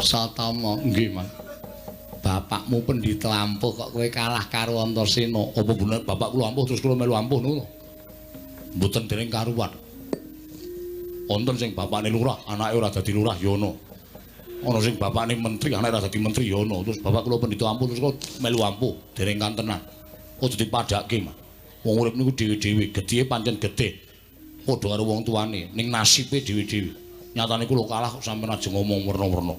Satama, nggih, Mas. Bapakmu pendhita ampuh kok kowe kalah karo Antasena. Apa bener bapak kula ampuh terus kula melu ampuh ngono? Mboten dereng karuan. Wonten sing bapakne lurah, anake ora dadi lurah ya ana. Ana sing bapakne menteri, anake ora dadi menteri ya ana. Terus bapak kula pendhita ampuh terus kula melu ampuh, dereng kantenan. Aja dipadhake, Mas. Wong urip niku dhewe-dhewe, gedhe pancen gedhe. Padha karo wong tuane, ning nasibe dhewe-dhewe. Nyatane kula kalah kok sampeyan aja ngomong werna-werna.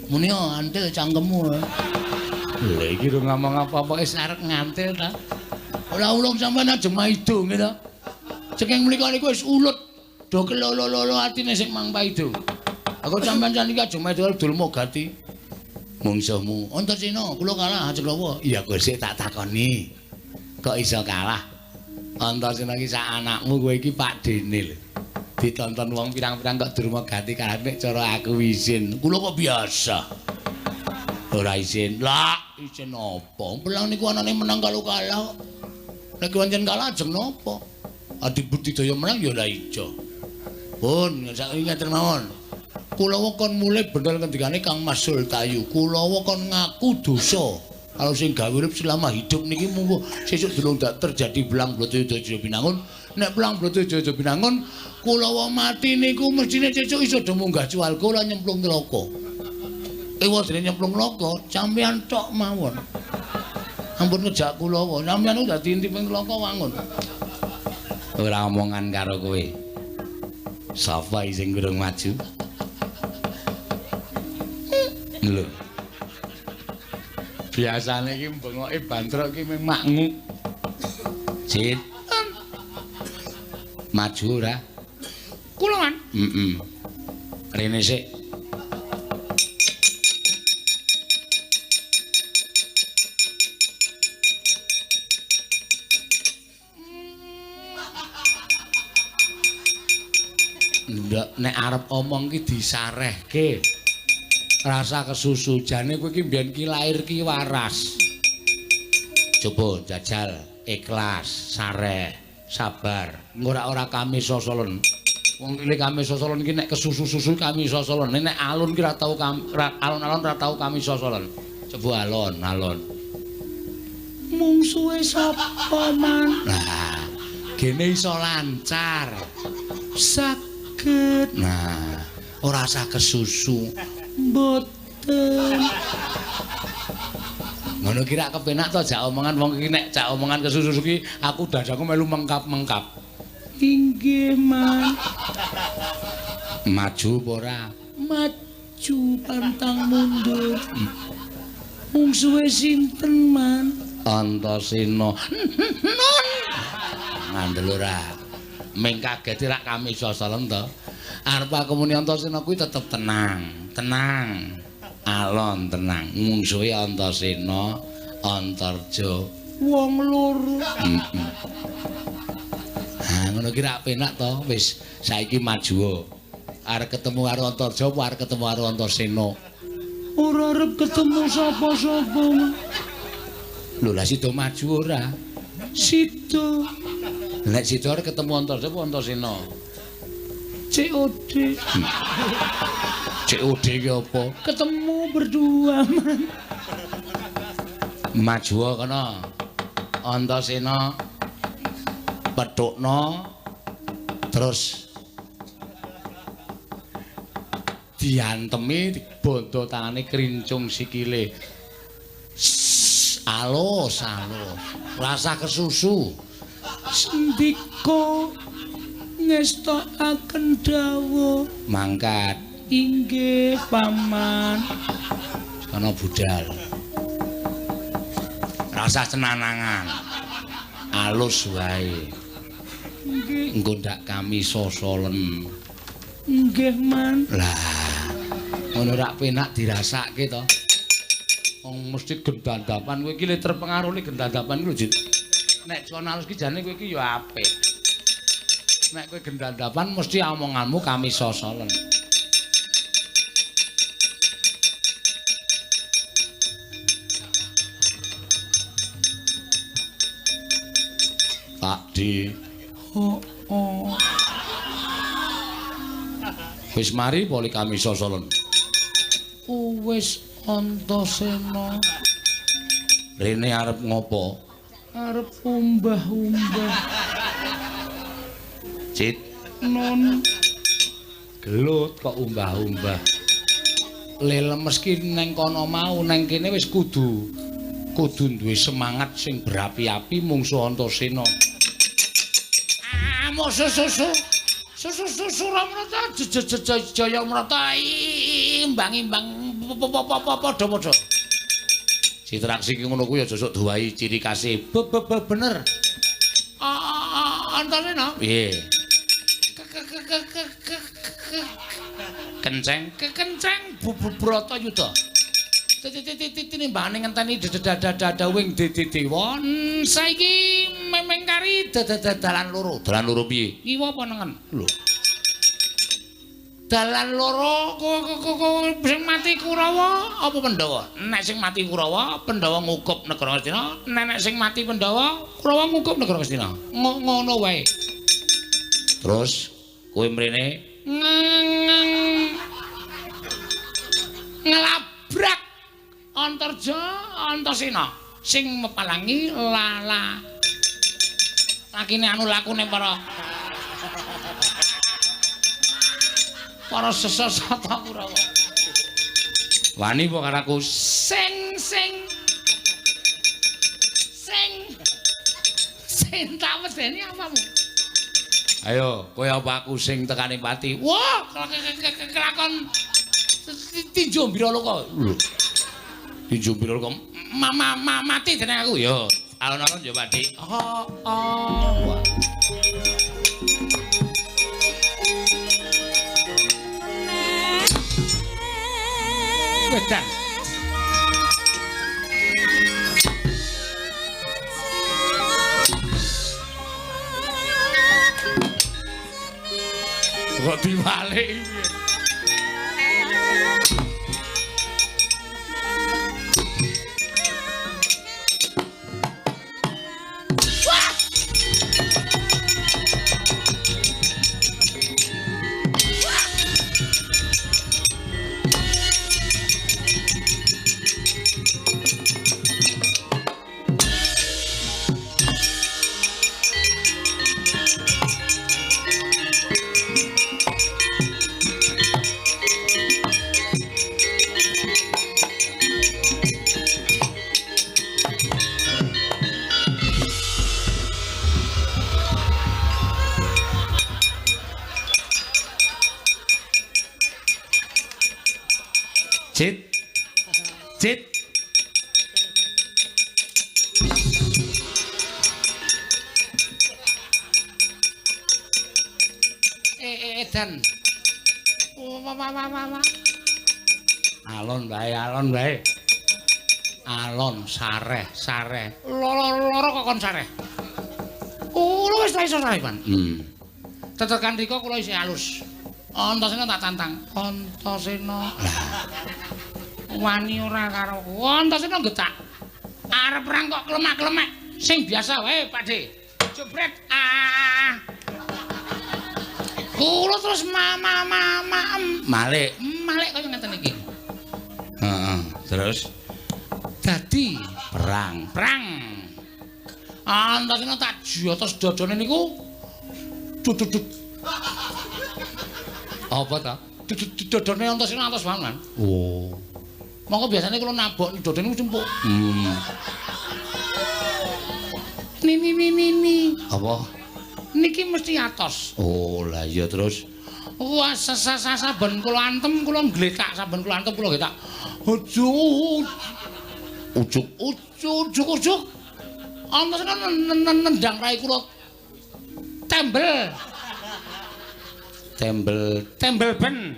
Muni antil cangkemmu. Lha iki ora ngomong apa-apa wis arep ngantil ta. Ora ulung sampeyan aja maido nggih ta. Saking mriku niku wis ulut do kelolo-lolo atine sing mang paido. Aku sampeyan saniki aja maido dulma gati. Mungsuhmu Antasena kula kalah ajeng napa? Iya Gusti tak takoni. Kok iso kalah? Antasena iki sak anakmu kowe iki Pak Dene lho. Ditonton wong pirang-pirang kok durma gati kalah nek cara aku izin. Kula kok biasa. Ora izin. Lah, izin apa? Pelang niku anane menang kalau kalah. Nek pancen kalah ajeng napa? Adi budidaya menang ya lah ijo. Pun saiki ngeten mawon. Kula kon mulih bener ngendikane Kang Mas Sultayu. Kula kon ngaku dosa. Kalau sing gawe urip selama hidup niki munggo sesuk durung terjadi belang Bratayuda Binangun. Nek belang Bratayuda Binangun kula mati niku mestine sesuk iso do munggah swarga lan nyemplung neraka. Ewa dene nyemplung neraka, sampeyan tok mawon. Ampun ngejak kula, sampeyan niku dadi intip ing neraka wangun. Ora omongan karo kowe. Sapa sing durung maju? Lho. Biasane iki bengoke bantrok iki mung maknguk. Cit. Maju ora? Kula, Man. Heeh. Rene sik. Ndak nek arep omong ki disarehke. Rasa kesusu jane kowe iki mbiyen ki lair ki waras. Coba jajal ikhlas, sareh, sabar. Ora-ora kami sosolen. Wong cilik kami sosolen ki nek kesusu-susu kami sosolen. Nek alun ki ora tau alon-alon ora tau kami sosolen. Coba alon-alon. Mungsuhe sapa, Man? Lah, gene iso lancar. Saged. Nah, ora usah kesusu. Mboten. Ngono ki rak kepenak to jak omongan wong iki nek jak omongan kesusu ki aku dadaku melu mengkap-mengkap. Inggih, Man. Maju apa ora? Maju pantang mundur. Mungsuhe sinten, Man? Antasena. Nun. Ngandel ora. Ming kaget rak kami sosolen to. Arep aku muni Antasena kuwi tetep tenang, tenang. Alon tenang. Mungsuhe Antasena, Antarja wong loro. Heeh. Ha ngono ki rak penak to, wis saiki maju. Arep ketemu karo Antarja apa arep ketemu karo Antasena? Ora arep ketemu sapa-sapa. Lho lah sida maju ora? Sida. Nek sida arep ketemu Antarja apa Antasena? COD. COD ki apa? Ketemu berdua, Man. Maju kono. Antasena petukno terus diantemi dibondo tangane krincung sikile. Alus, alus. Rasa kesusu. Sendika ngestakaken dawuh. Mangkat. Inggih, Paman. Kana budal. Rasah cenanangan. Alus wae. Nggih, engko ndak kami sosolen. Nggih, Man. Lah, ngono rak penak dirasake to. Wong mesti gendandapan kowe iki le terpengaruh le gendandapan kuwi lho, Jit. Nek jon alus ki jane kowe iki ya apik. Nek kowe gendandapan mesti omonganmu kami sosolen. Pak D. Oh, oh. Wis mari poli kami sosolen. Wis Antasena. Rene arep ngopo? Arep umbah-umbah. Cit, non. Gelut kok umbah-umbah. Le lemes ki neng kono mau, neng kene wis kudu duwe semangat sing berapi-api mungsuh Antasena. Ah, susu susu susu Ramrata jaya Mrata imbang-imbang padha-padha. Citraksi ki ngono kuwi aja sok duwahi ciri khase. Bener. Antasena. Piye? Kenceng, kekenceng Bratayuda. Tinimbangane ngenteni dadadadawing dewa. Saiki memeng kari dalan loro. Dalan loro piye? Ngiwa apa nengen? Lho. Dalan loro sing mati Kurawa apa Pandhawa? Nek sing mati Kurawa, Pandhawa ngukup negara Ngastina. Nek sing mati Pandhawa, Kurawa ngukup negara Ngastina. Ngono wae. Terus kowe mrene ngelabrak Antarja Antasena sing mepalangi lala. Lakine anu lakune para sesata Kurawa. Wani apa karo aku? Sing sing sing sing tak medeni apamu? Ayo, kowe apa aku sing tekane pati? Wah, kelakon tinju Biraloka. Lho. Tinju Biraloka mati jeneng aku ya. Alon-alon ya Pak Dik. Heeh. Wah. Wedan. Kok diwalik piye? Cit. Cit. Edan. Wah. Alon wae, alon wae. Alon sareh, sareh. Loro kok kon sareh. Kula wis ta iso sareh, Pan. Tetekan rika kula isih alus. Antasena tak tantang. Antasena. Wani ora karo aku. Antasena getak. Arep perang kok klemak-klemek. Sing biasa wae, Pak De. Jebret. Ah. Kula terus ma malik. Malik kaya ngeten iki. Heeh, terus dadi perang. Perang. Antasena tak jotos dodone niku. Duduk. Apa ta? Dodone Antasena atos banget. Oh. Monggo biasane kula nabok dodone niku cempuk. Ni. Apa? Niki mesti atos. Oh, lah iya terus. Wah, saben kula antem kula ngletak, saben kula antem kula ngletak. Aja. Ujuk ujuk ujuk ujuk. Antasena nendang rai kula. Tembel. Tembel, tembel ben.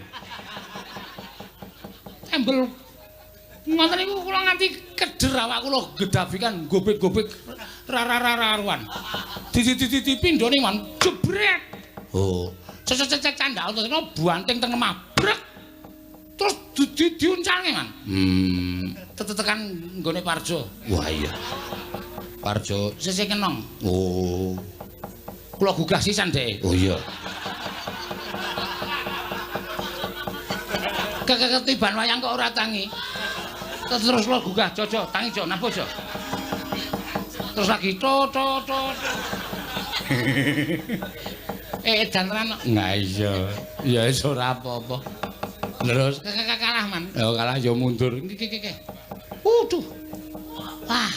Tembel ngoten niku kula nganti keder awak kula gedabikan gobek-gobek rararararuan. Didi-didi pindhone man jebret. Oh. Cecececec candhak Antasena buanting teng lemah. Brek. Terus diuncalke, Man. Tetekan nggone Parjo. Wah iya. Parjo sisih kenong. Oh. Kula gugah sisan dhek. Oh iya. Keketiban wayang kok ora tangi. Terus kula gugah jojo, tangi jo, nabuh jo. Terus lagi to to to. Edan tenan. Nah iya. Ya wis ora apa-apa. Terus kalah Man. Ya kalah ya mundur. Iki iki. Waduh. Wah.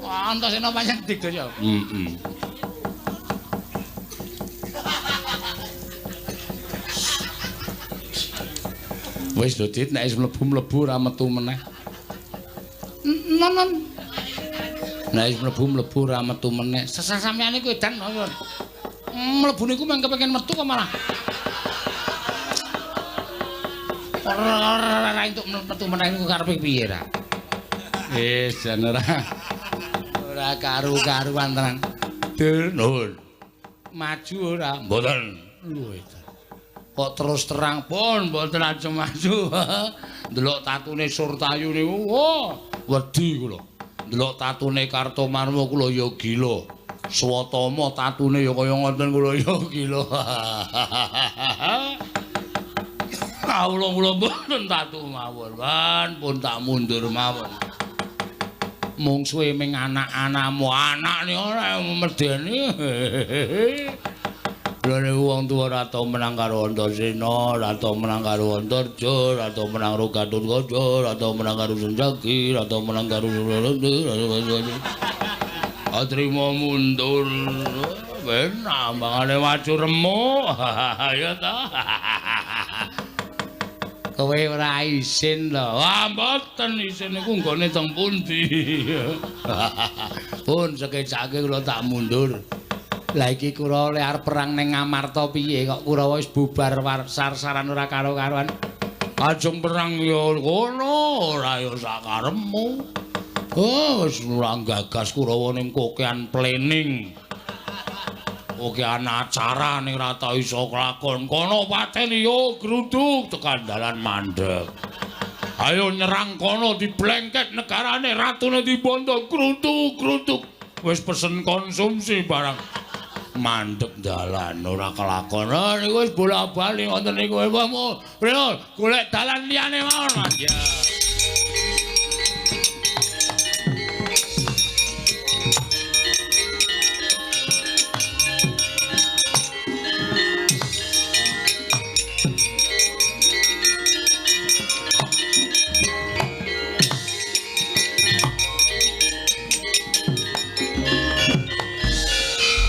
Antasena pancen digdaya. Heeh. Wis lho Dit, nek wis mlebu-mlebu ora metu meneh. Nonon. Nek wis mlebu-mlebu ora metu meneh. Sesah sampeyan iku edan kok. Mlebu niku mung kepengin metu kok malah. Ora entuk metu meneh niku karepe piye ra? Wis jan ora. Ora karu-karuan tenan. Dur nuwun. Maju ora? Mboten. Lho edan. Kok terus terang pun mboten ajeng maju. Ndelok tatune Surtayu niku, wah, wedi kula. Ndelok tatune Kartomarma kula ya gila. Swatama tatune ya kaya ngoten kula ya gila. Kawula kula mboten tatu mawon, wan pun tak mundur mawon. Mungsuhe ming anak-anakmu, anakne ora medeni. Lha nek wong tuwa ora tau menang karo Antasena, ora tau menang karo Antarja, ora tau menang karo Gatotkaca, ora tau menang karo Senjaki, ora tau menang karo Atrima mundur. Ben ambangane maju remuk. Ya ta. Kowe ora isin lho. Wah, mboten isin niku nggone teng pundi. Pun sekecake kula tak mundur. Lah iki kula oleh arep perang ning Ngamarta piye kok Kurawa wis bubar sar-saran ora karo-karuan. Ajeng perang ya kono ora ya sakarepmu. Oh, wis ora gagas Kurawa ning kokean planning. Kokean acara ning ora tau iso kelakon. Kono pateni yo gruduk tekan dalan mandeg. Ayo nyerang kono diblengket negarane ratune dibondo gruduk-gruduk. Wis pesen konsumsi barang. Mandeg dalan ora kelakon. Niku wis bola-bali wonten niku. Reno golek dalan liyane mawon, Mas. Ya.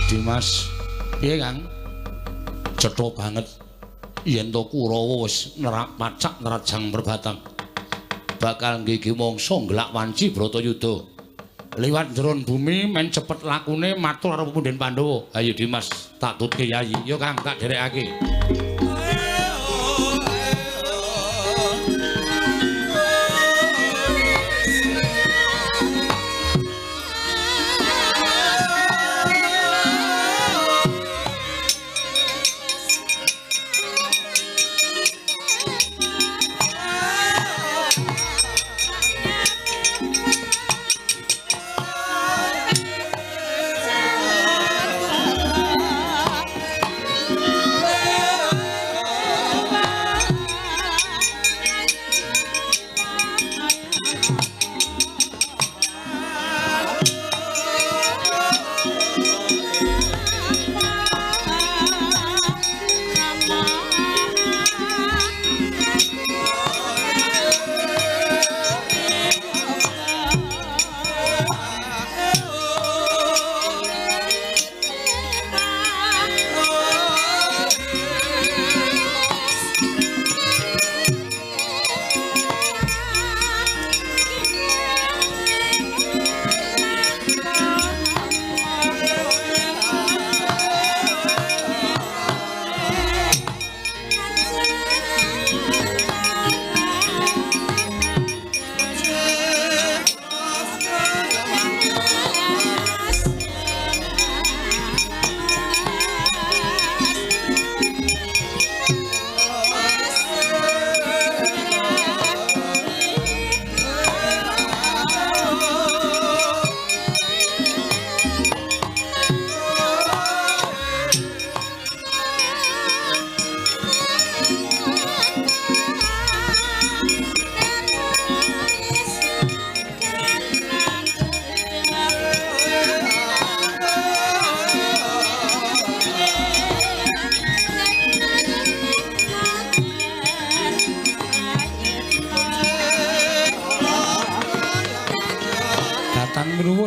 Dimas, piye Kang? Cetha banget yen to Kurawa wis nerak pacak nerajang perbatang. Bakal nggigi mangsa nglak wanci Bratayuda. Liwat jeron bumi men cepet lakune matur karo punden Pandhawa. Ayo Dimas, tak tutke Yayi. Yo Kang, tak derekake. Oh.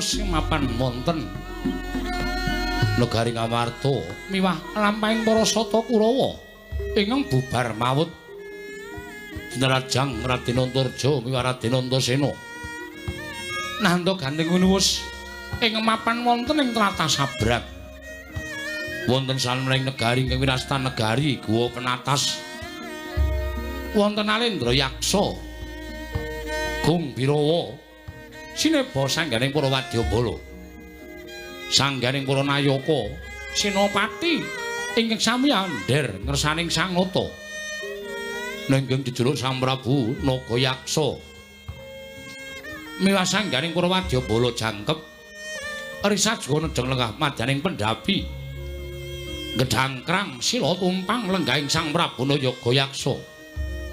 winuwus mapan wonten negari Ngamarta miwah lampahing para sata Kurawa ingkang bubar mawut sinarajang Raden Antarja miwah Raden Antasena. Nanda gandeng winuwus ing mapan wonten ing tlatah Sabrang. Wonten salumening negari ingkang winastan negari Guwa Penatas. Wonten Alendra Yaksa Gung Birawa sineba sangganing para wadyabala. Sangganing para nayaka senopati ingkang sami andher ngersaning Sang Nata. Nenggeng jejuluk Sang Prabu Nagayaksa. Miwah sangganing para wadyabala jangkep risajga nedheng lenggah madyaning pendhapi. Gedhangkrang sila tumpang lenggahing Sang Prabu Nagayaksa.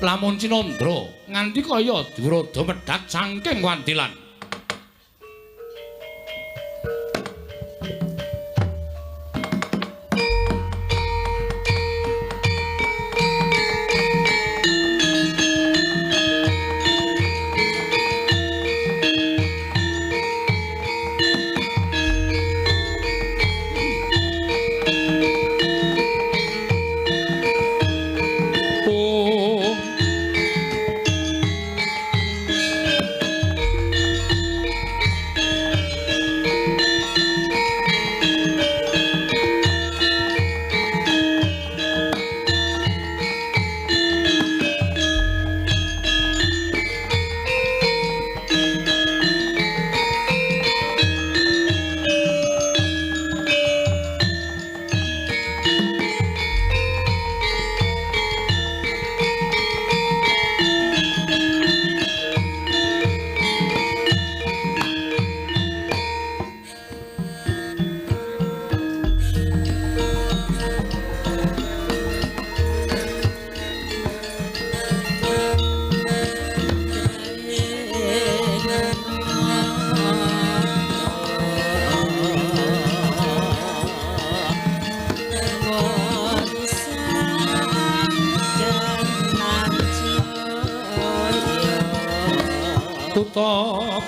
Lamun cinandra nganti kaya durada medhat saking wantilan.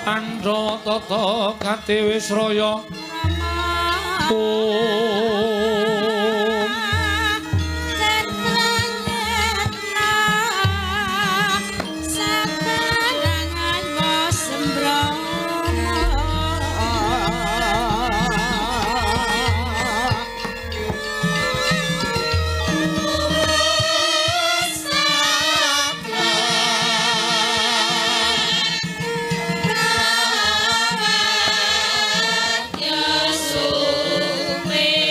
Pandra tata katiwisraya Om Sume.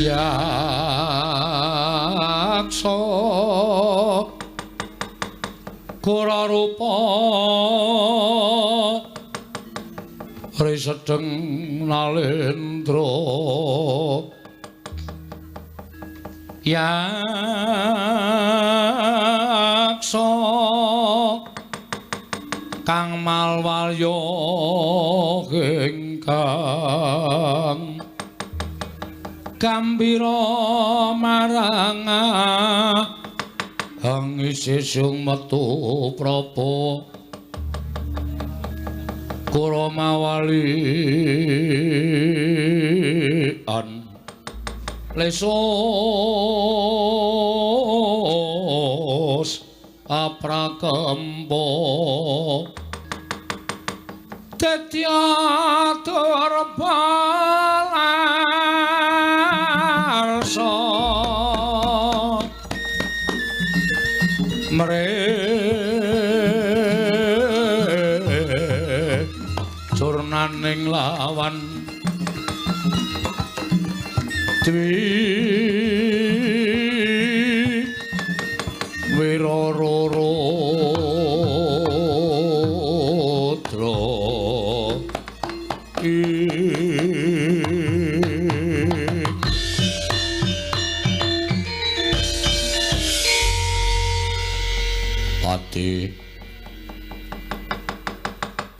Yaksa kura rupa risedeng nalendra yaksa kang malwalya ingkang gambira marang hang isih sung metu prapa kura mawalian lesos aprakempa dadi durbalarsa mre turnaning lawan dwi wirarara Pate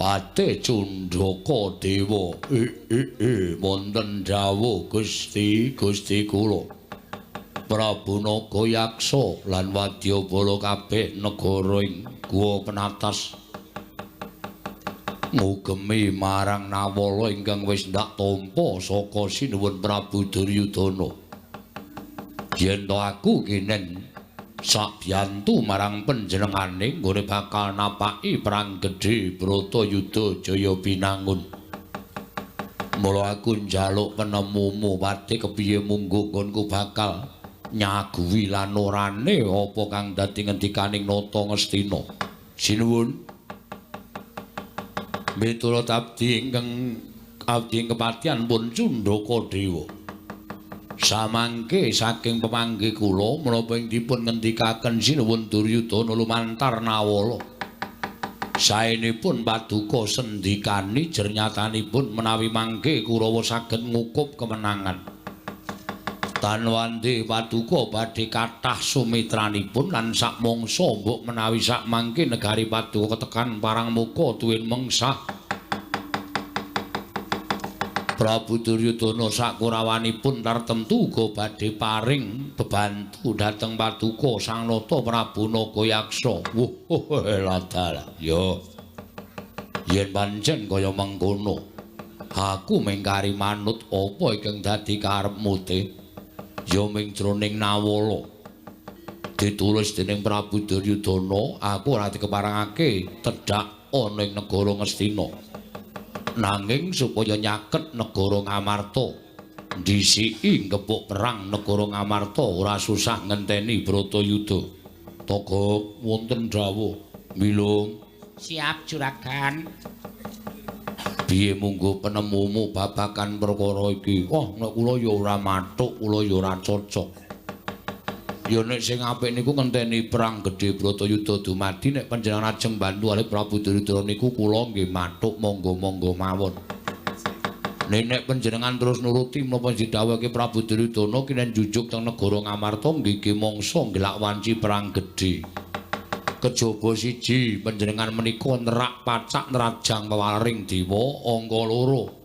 Pate Cundaka Dewa wonten dawuh Gusti Gusti kula Prabu Nagayaksa lan wadyabala kabeh negara ing Guwa Penatas ngugemi marang Nawala ingkang wis ndak tampa saka sinuwun Prabu Duryudana. Yen to aku kinen sabiyantu marang panjenengane nggone bakal napaki perang gedhe Bratayuda Jaya Binangun. Mula aku njaluk penemumu Pati kepiye munggo nggonku bakal nyaguhi lan orane apa kang dadi ngendikaning Nata Ngastina. Sinuwun. Miturut abdi ingkang abdi kepatihan pun Cundaka Dewa. Samangke saking pemanggih kula menapa ing dipun ngendikaken sinuwun Duryudana lumantar Nawala. Saenipun paduka sendikani jernyatanipun menawi mangke Kurawa saged ngukup kemenangan. Tanwandi paduka badhe kathah sumitranipun lan sakmangsa mbok menawi sakmangke negari paduka ketekan parang muka tuwin mengsah. Prabu Duryudana sakurawanipun tartemtu uga badhe paring bebantu dhateng paduka Sang Nata Prabu Nagayaksa. Wuh, ladalah. Ya. Yen pancen kaya mengkono, aku mengkari manut apa ingkang dadi karepmu te? Ya ming jroning Nawala. Ditulis dening Prabu Duryudana, aku ora dikeparengake tedhak ana ing negara Ngastina. Nanging supaya nyaket negara Ngamarta, ndhisiki ngepuk perang negara Ngamarta ora susah ngenteni Bratayuda. Togok wonten dawuh, Milung. Siap juragan. Piye munggo penemumu babagan perkara iki? Wah, nek kula ya ora mathuk, kula ya ora cocok. Ya nek sing apik niku ngenteni perang gedhe Bratayuda dumadi, nek panjenengan ajeng bantu kalih Prabu Duryudana niku kula nggih mathuk monggo-monggo mawon. Nek panjenengan terus nuruti menapa didhawuhake Prabu Duryudana kinen jujuk teng negara Ngamarta nggih mangsa ngelak wanci perang gedhe. Kejaba siji panjenengan menika nerak pacak nerajang pewaring dewa angka loro.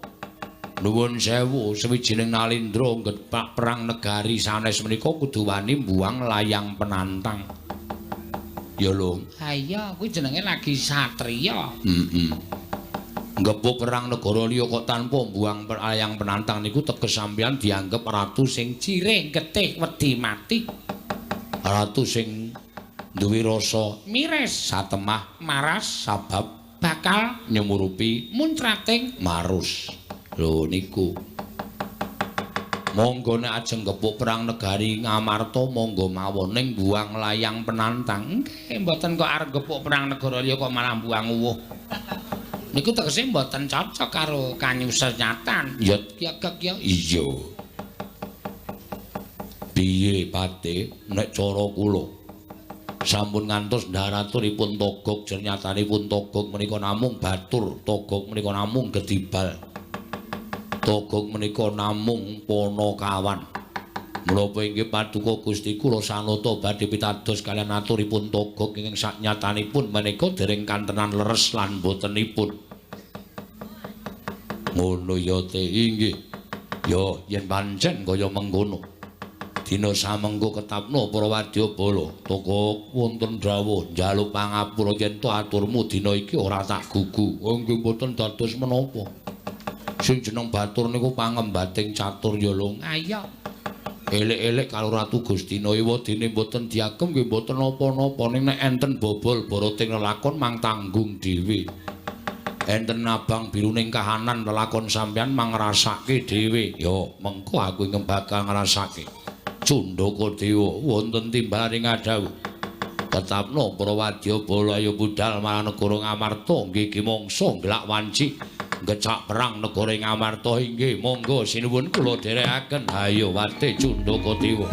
Nuwun sewu sawijining nalindra nggepak perang negari sanes menika kudu wani mbuang layang penantang. Ya lho. Ha iya, kuwi jenenge lagi satriya. Heeh. Nggebuk perang negara liya kok tanpa mbuang layang penantang niku teges sampeyan dianggep ratu sing jirih getih wedi mati. Ratu sing duwe rasa miris, satemah, maras, sabab bakal nyumurupi muncrating marus. Lho niku. Monggo nek ajeng gepuk perang negari Ngamarta monggo mawon ning buang layang penantang. Nggih, mboten kok arep gepuk perang negara liya kok malah buang uwuh. Niku tegese mboten cocok karo kanyusenyatan. Ya ya gek ya. Iya. Piye Pate nek cara kula sampun ngantos ndharaturipun Togog, jernyatanipun Togog menika namung batur, Togog menika namung gedibal, Togog menika namung panakawan. Menapa inggih paduka Gusti kula sanata badhe pitados kaliyan aturipun Togog ingkang saknyatanipun menika dereng kantenan leres lan botenipun. Ngono ya te inggih. Ya yen pancen kaya mengkono. Dina samengko ketapno para wadyabala. Togog wonten dawuh njaluk pangapura yen to aturmu dina iki ora tak gugu. Oh nggih mboten dados menapa. Sing jeneng batur niku pangembating catur ya lho. Ayo. Elek-elek karo Ratu Gustina ewadene mboten diagem nggih mboten napa-napa ning nek enten bobol boroting lelakon mang tanggung dhewe. Enten abang biru ning kahanan lelakon sampeyan mang ngrasake dhewe. Ya mengko aku ingkang bakal ngrasake. Cundaka Dewa wonten timbaling ngadhawuh. Tetapno para wadyabala ayo budhal marang negara Ngamarta nggih ki mangsa nglak wanci ngecak perang negara Ngamarta inggih monggo sinuwun kula dherekaken. Ayo wate Cundaka Dewa.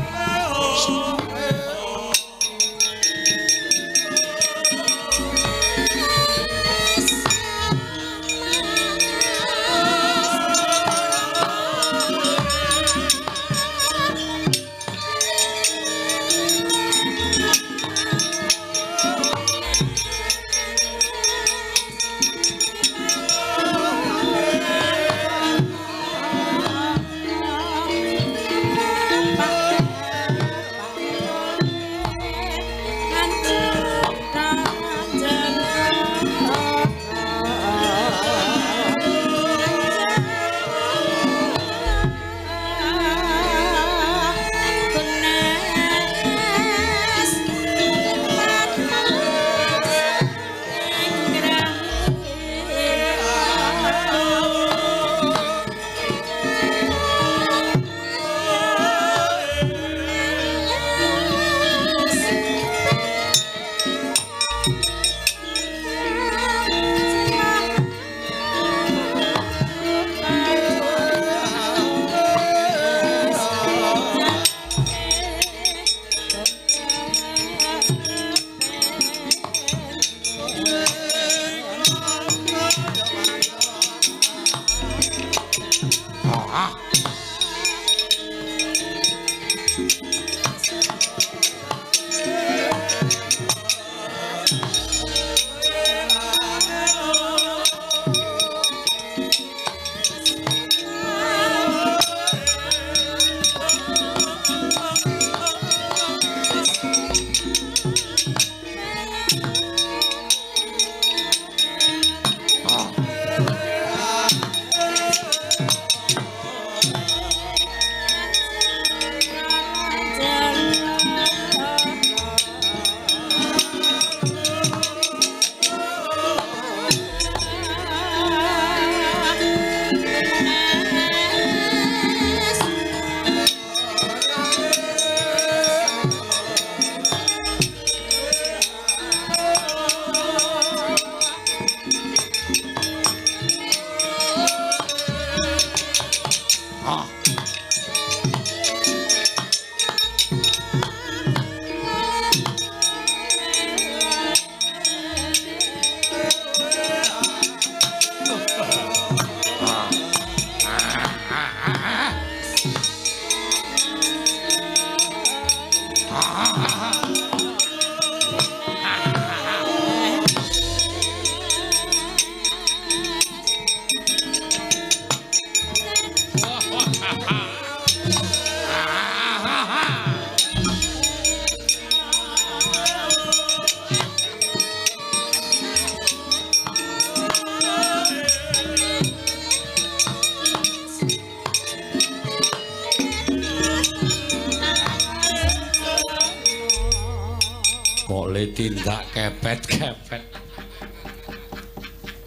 Tindak kepet-kepet.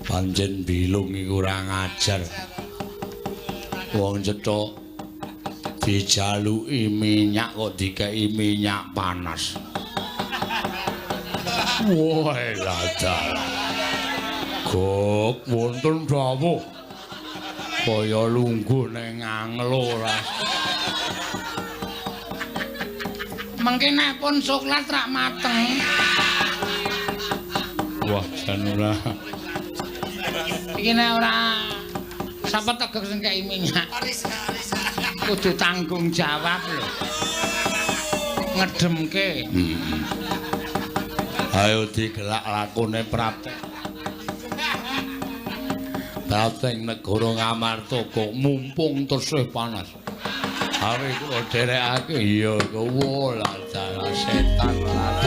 Pancen bilung iku ora ngajar. Wong cethuk dijaluki minyak kok dikeki minyak panas. Wah, dalah. Gop wonten dawuh. Kaya lungguh ning anglo ora. Mengke nek pun coklat rak mateng. Wah, jan ora. Iki nek ora sapa tegek sing kei minyak. Kudu tanggung jawab lho. Ngedemke. Ayo digelak lakone prapte. Prapte negara Ngamarta kok mumpung tesih panas. Awe kula dherekake iya kowe lah setan lah.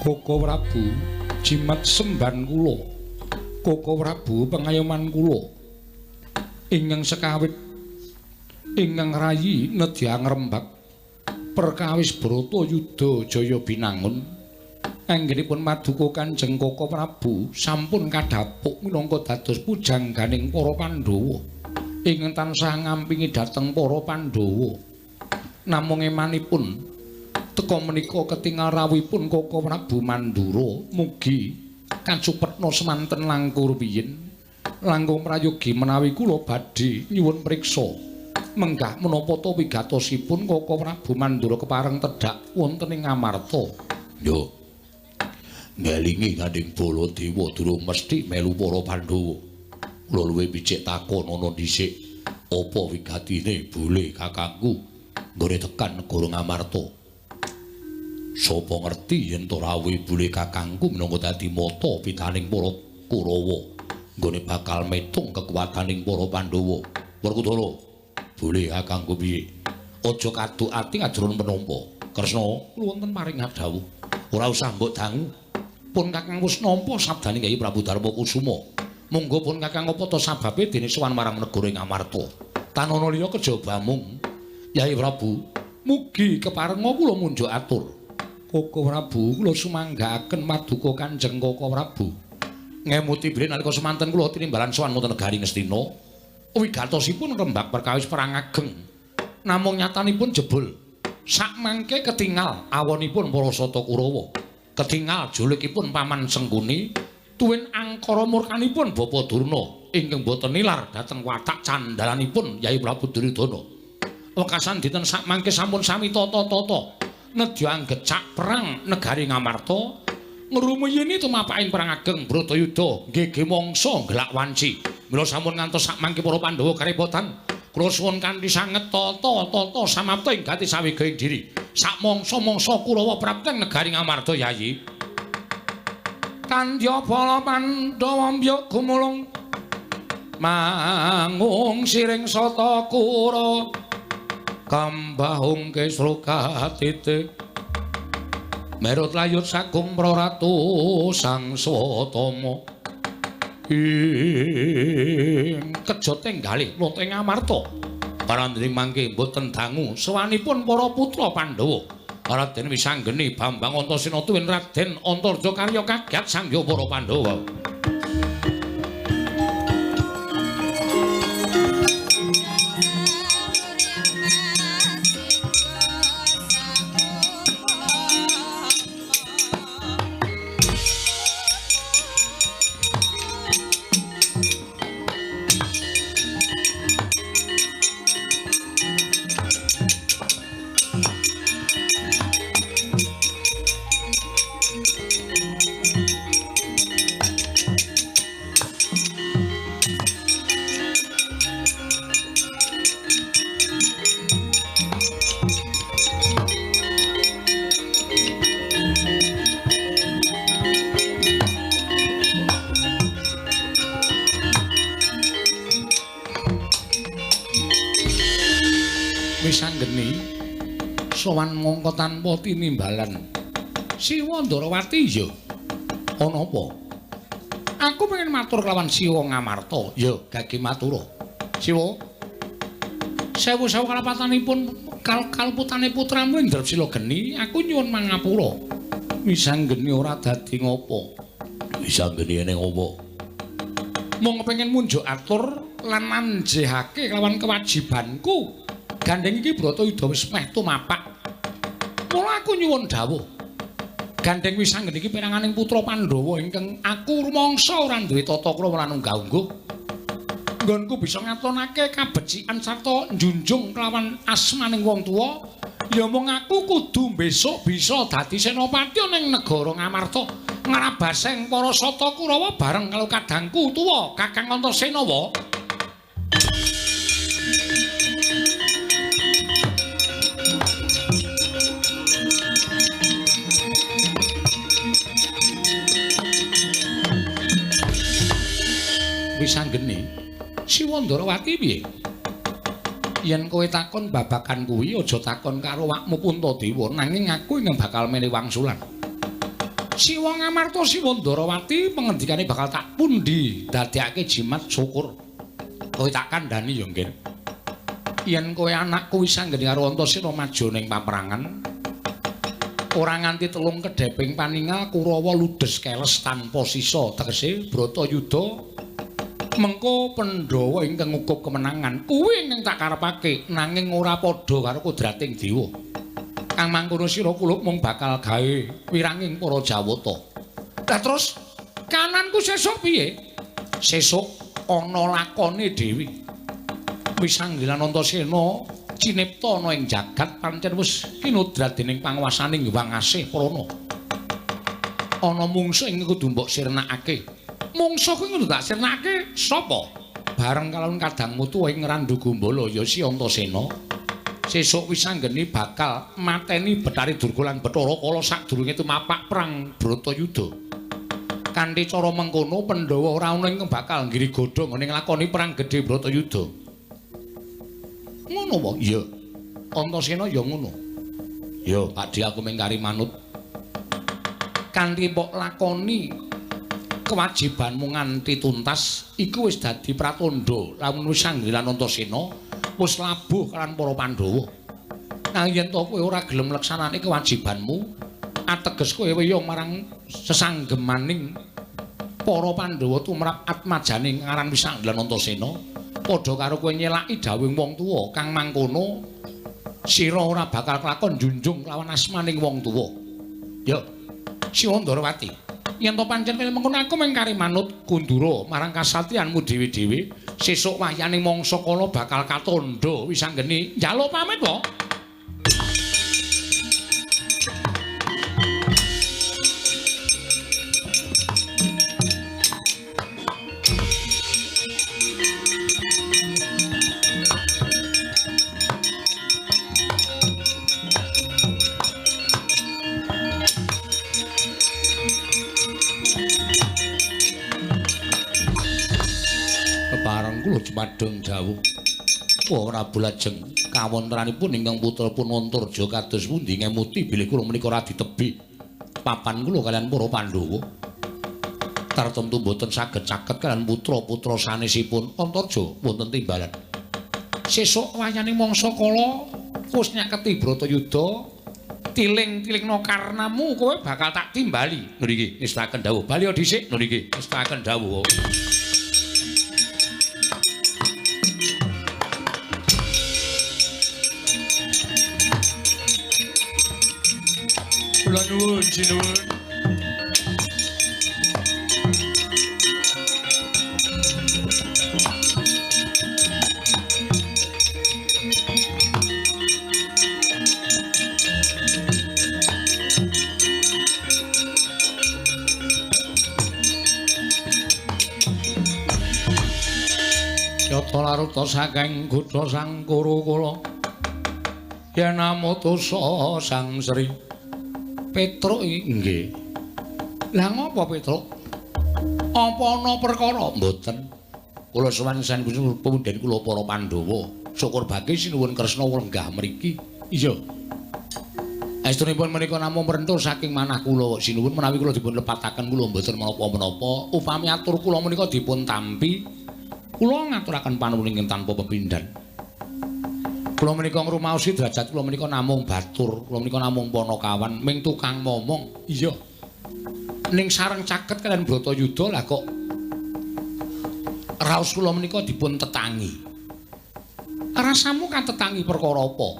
Koko Prabu jimat semban kula, Koko Prabu pengayoman kula ingkang sekawit ingkang rayi nedya ngrembak perkawis Bratayuda Jaya Binangun anggenipun maduka Kanjeng Koko Prabu sampun kadhapuk minangka dados pujangganing para Pandhawa ingkang tansah ngampingi dhateng para Pandhawa. Namung emanipun teka menika ketingal rawuhipun Koko Prabu Mandura mugi kacupetna semanten langkung rumiyin langkung prayogi menawi kula badhe nyuwun priksa menggah menapa ta wigatosipun Koko Prabu Mandura kepareng tedhak wonten ing Ngamarta. Yo ngelingi Kanjeng Baladewa durung mesti melu para Pandhawa. Kula luwih becik takon ana dhisik apa wigatine bule kakangku nggone tekan negara Ngamarta. Sapa ngerti yen to rawuh bule kakangku minangka dadi mata pitaning para Kurawa nggone bakal metung kekuataning para Pandhawa. Werkudara, bule kakangku piye? Aja kaduk ati ajroning penampa. Kresna, wonten paring dawuh. Ora usah mbok dangu. Pun kakang wis nampa sabdane Kyai Prabu Darma Kusuma. Monggo pun kakang apa ta sababe dene sowan marang negara Ngamarta. Tanana liya kejaba mung Kyai Prabu, mugi keparenga kula munjuk atur. Koko Prabu kula sumanggaaken maduka Kanjeng Koko Prabu. Ngemuti bilih nalika semanten kula tinimbalan sowan wonten negari Ngastina. Wigatosipun rembak perkawis perang ageng. Namung nyatanipun jebul sakmangke ketingal awonipun para Sata Kurawa. Ketingal julikipun Paman Sengkuni tuwin angkara murkanipun Bapa Durna ingkang boten nilar dhateng watak candhalanipun Yai Prabu Duryudana. Wekasan dinten sakmangke sampun sami tata-tata nedya anggecak perang negari Ngamarta ngrumiyini tumapaking perang ageng Bratayuda nggege mangsa nggelak wanci. Mila sampun ngantos sakmangke para Pandhawa karepotan. Kula suwun kanthi sanget tata-tata samapta ing gati sawiga ing diri. Sakmangsa-mangsa Kurawa prapteng negari Ngamarta Yayi. Kandya bala Pandhawa mbyuk gumulung mangung siring sata Kurawa kambahung kesro katite merut layut sagung praratu sang swatama ing kejoting galih wonten ing Ngamarta. Parandring mangke mboten dangu sowanipun para putra Pandhawa Raden Wisanggeni Bambang Antasena tuwin Raden Antarja karya kaget sangya para Pandhawa. Wisanggeni sowan mongko tanpa tinimbalan. Siwa Ndarawati ya. Ana apa? Aku pengen matur kelawan Siwa Ngamarta. Ya, gage matura. Siwa. Sewu-sewu kalapatanipun kaluputane putramu Indrasila geni, aku nyuwun mangapura. Wisanggeni ora dadi ngopo. Wisanggeni ene ngopo? Mung pengen munjuk atur lan manjehake kelawan kewajibanku. Gandeng iki Bratayuda wis meh tumapak. Mula aku nyuwun dawuh. Gandeng Wisanggeni iki peranganing putra Pandhawa ingkang aku rumangsa ora duwe tata krama lan unggah-ungguh. Nggonku bisa ngatonake kabecikan sarta njunjung kelawan asmaning wong tuwa, ya mung aku kudu besok bisa dadi senopati ning negara Ngamarta, ngrabaseng para sata Kurawa bareng karo kadangku tuwa Kakang Antasena wa. Wisanggeni Siwa Ndarawati piye? Yen kowe takon babagan kuwi aja takon karo awakmu Puntadewa, nanging aku ingkang bakal menehi wangsulan. Siwa Ngamarta Siwa Ndarawati pengendikane bakal tak pundi dadekake jimat syukur. Kowe tak kandhani ya, Nggir. Yen kowe anakku Wisanggeni karo Antasena maju ning paperangan, ora nganti telung kedheping paningal Kurawa ludes keles tanpa sisa, tegese Bratayuda mengko Pandhawa ingkang ngukup kemenangan kuwi ingkang tak karepake, nanging ora padha karo kodrating dewa. Kang mangkono sira kulup mung bakal gawe wiranging para Jawata. Lah terus kananku sesuk piye? Sesuk ana lakone dhewe. Wisanggeni lan Antasena cinipta ana ing jagat pancen wis kinodrat dening panguwasaning Hyang Asih Prana. Ana mungsuh ing kudu mbok sirnakake. Mungsuh kuwi kudu tak sirnake sapa? Bareng kalawan kadangmu tuwa ing Randu Gumbala ya si Antasena. Sesuk Wisanggeni bakal mateni Bathari Durga lan Bathara Kala sadurunge tumapak perang Bratayuda. Kanthi cara mengkono Pandhawa ora ana ingkang bakal nggiri godha nggone nglakoni perang gedhe Bratayuda. Ngono wae? Iya. Antasena ya ngono. Ya, Pakdhe aku mung kari manut. Kanthi mbok lakoni kewajibanmu nganti tuntas iku wis dadi pratandha lamun Wisanggeni lan Antasena wis labuh kalawan para Pandhawa. Nanging yen to kowe ora gelem nglaksanakake kewajibanmu, ateges kowe weyung marang sesanggemaning para Pandhawa tumrap atmajane ngaran Wisanggeni lan Antasena, padha karo kowe nyelaki dawuhing wong tuwa kang mangkono sira ora bakal kelakon njunjung lawan asmaning wong tuwa. Ya, Siwa Ndarawati, yen to pancen kaya mengkono aku mung kari manut kundura marang kasatyanmu dhewe-dhewe. Sesuk wayane mangsa kala bakal katandha. Wisanggeni njaluk pamit wae. Jumadeng dawuh. Wah, Prabu lajeng kawontenanipun ingkang putra pun Antarja kados pundi ngemuti bilih kula menika radi tebih papan kula kaliyan para Pandhawa. Tartemtu mboten saged caket kaliyan putra-putra sanesipun Antarja wonten timbalan. Sesuk wayane mangsa kala wis nyaketi Bratayuda, tiling-tilingna karnamu kowe bakal tak timbali. Ngriki ngestaken dawuh. Bali dhisik ngriki ngestaken dawuh. Kula nuwun sinuwun. Yata laruta saking kutha Sang Kurukula yen amutusa Sang Sri Petruk nggih. Lah ngopo Petruk? Apa ana perkara? Mboten. Kula sowan sanes pepundhen kula para Pandhawa. Syukur bagi sinuwun Kresna lenggah mriki. Iya. Estunipun menika namung merentul saking manah kula sinuwun menawi kula dipun lepataken kula mboten menapa-menapa. Upami atur kula menika dipun tampi, kula ngaturaken panuwun ingkang tanpa pepindhan. Kula menika ngrumaosi derajat kula menika namung batur, kula menika namung panakawan, ming tukang momong. Iya. Ning sareng caket kaliyan Bratayuda lah kok raos kula menika dipun tetangi. Rasamu katetangi perkara apa?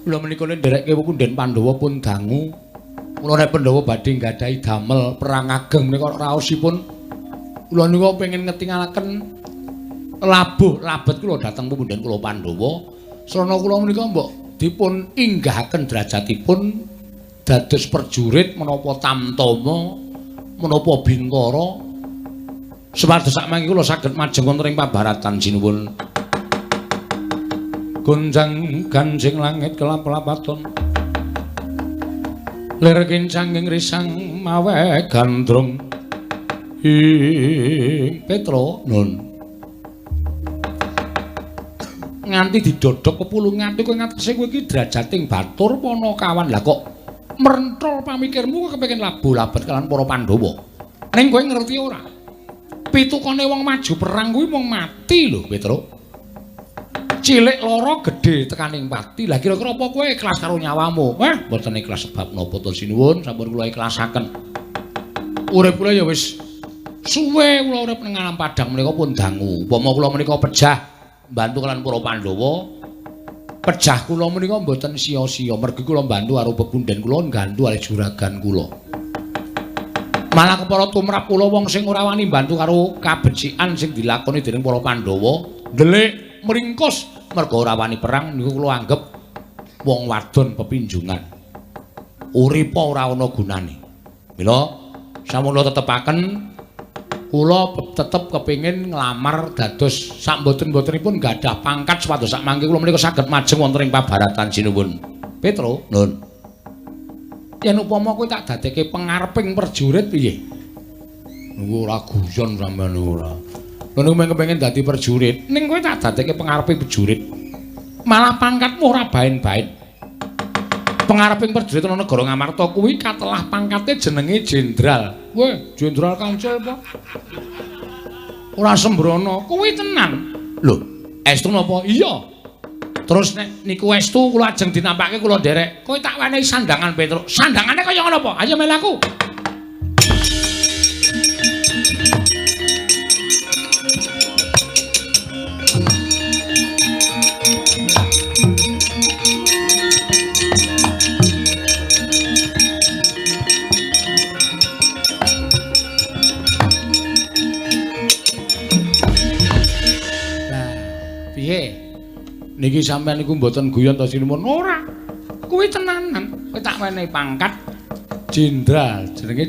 Kula menika ndereke punden Pandhawa pun dangu. Kula nek Pandhawa badhe nggadahi damel perang ageng menika raosipun kula niku pengin ngetingalaken labuh labet kula dhateng punden kula Pandhawa. Srana kula menika mbok dipun inggahaken derajatipun dados prajurit menapa tamtama menapa bintara supados sakmangke kula saged majeng wonten ing pabaratan sinuwun. Gonjang ganjing langit kelap-lapaton lir kincanging risang mawe gandrung ing Petro nun nganti didodok pepulungan kowe ngatasé kowe iki derajating batur panakawan lah kok merenthol pamikirmu kowe kepengin labuh labet kalian para Pandhawa. Ning kowe ngerti ora? Pitukane wong maju perang kuwi mung mati lho Petro. Cilik lara gedhe tekaning pati. Lah kira-kira apa kowe ikhlas karo nyawamu? Wah, mboten ikhlas sebab napa to sinuwun, sampun kula ikhlasaken. Urip kula ya wis suwe kula urip ning alam padang menika pun dangu. Upama kula menika pejah mbantu kalian para Pandhawa, pejah kula menika mboten sia-sia mergi kula mbantu karo pepunden kula nggantu karo juragan kula. Malah kepara tumrap kula wong sing ora wani mbantu karo kabecikan sing dilakoni dening para Pandhawa, ndelik mringkus merga ora wani perang niku kula anggep wong wadon pepinjungan. Uripa ora ana gunane. Mila sampun kula tetepaken kula tetep kepengin nglamar dados sak mboten-mbotenipun gadah pangkat supados sak mangke kula menika saged majeng wonten ing pabaratan sinuwun. Petro, nun. Yen upama kowe tak dadekke pengareping prajurit piye? Niku ora guyon sampean ora. Lha niku mung kepengin dadi prajurit, ning kowe tak dadekke pengareping prajurit. Malah pangkatmu ora baen-baen. Pengareping prajurit ana negara Ngamarta kuwi katelah pangkate jenenge jenderal. Weh, jenderal kancil apa? Ora sembrono, kuwi tenan. Lho, estu napa? Iya. Terus nek niku estu kula ajeng dinampake kula nderek. Kowe tak wenehi sandangan Petruk. Sandangane kaya ngono apa? Ayo melu aku. Piye? Niki sampean niku mboten guyon to sinuwun? Ora. Kuwi tenanan. Kowe tak wenehi pangkat jenderal, jenenge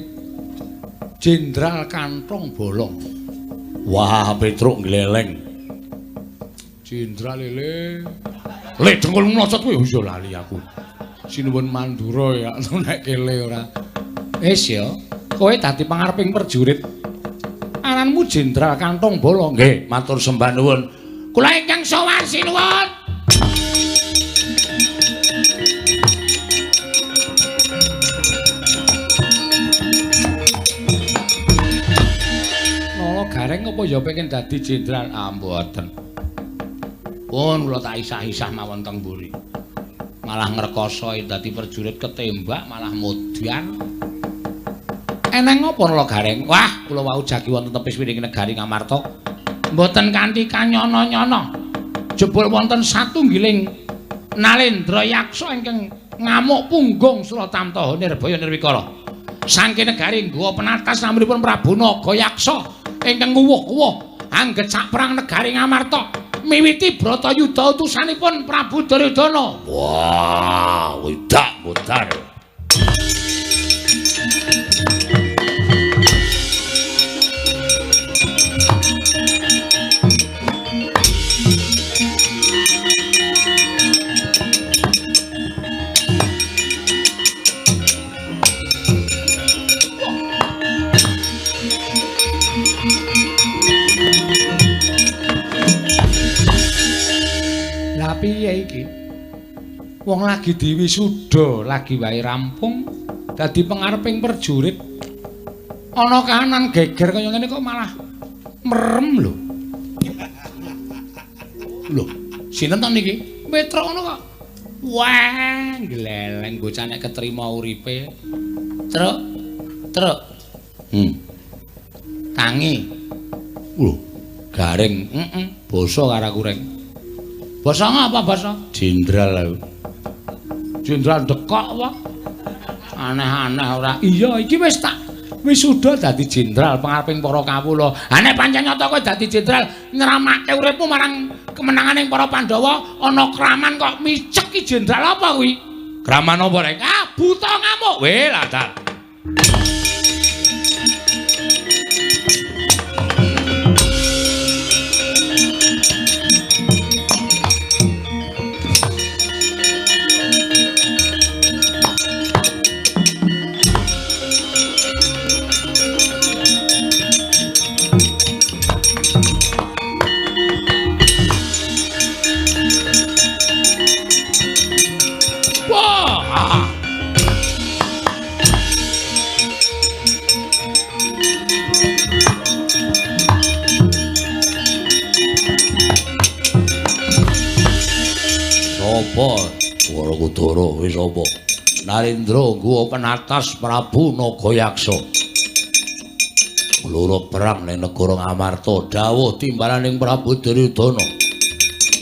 Jenderal Kantong Bolong. Wah, Petruk ngleleng. Jenderal lele. Le dengkul mlocot kuwi iya lali aku. Sinuwun Mandura ya nek kele ora. Wis ya, kowe dadi pangareping prajurit. Aranmu Jenderal Kantong Bolong. Nggih, matur sembah nuwun. Kula ingkang sowan sinuwun. Nala Gareng apa ya pengen dadi jenderal? Ah, mboten. Pun kula tak isah-isah mawon teng mburi. Malah ngrekoso dadi prajurit ketembak malah modyan. Eneng apa Nala Gareng? Wah, kula wau jagi wonten tepis wiring negari Ngamarta. Mboten kanthi kanyono-nyono. Jebul wonten satunggiling Nalendra Yaksa ingkang ngamuk punggung Suratamta Nirbaya Nirwikara. Saking negari Gowa Penatas namanipun Prabu Nagayaksa ingkang nguwuh-uwuh angget sak perang negari Ngamarta miwiti Bratayuda utusanipun Prabu Duryudana. Wah, wedak modar. Piye iki? Wong lagi diwisuda, lagi wae rampung dadi pengareping prajurit. Ana kahanan geger kaya ngene kok malah merem lho. Lho, sinten to niki? Petruk ngono kok. Wah, gleleng bocah nek ketrima uripe. Truk. Truk. Tangi. Lho, garing. Heeh, basa karo aku reng. Basa ngapa basa? Jenderal aku. Jenderal dekok wae. Aneh-aneh ora. Iya, iki wis tak wisuda dadi jenderal pengareping para kawula. Ha nek pancen nyata kowe dadi jenderal nyramake uripmu marang kemenanganing para Pandhawa, ana kraman kok micek ki jenderal apa kuwi? Kraman apa rek? Ah, buta ngamuk. Weh, ladal. Werkudara wis apa? Narendra ngguwa penatas Prabu Nagayaksa. Loro perang ning negara Ngamarta, dawuh timbalaning Prabu Duryudana.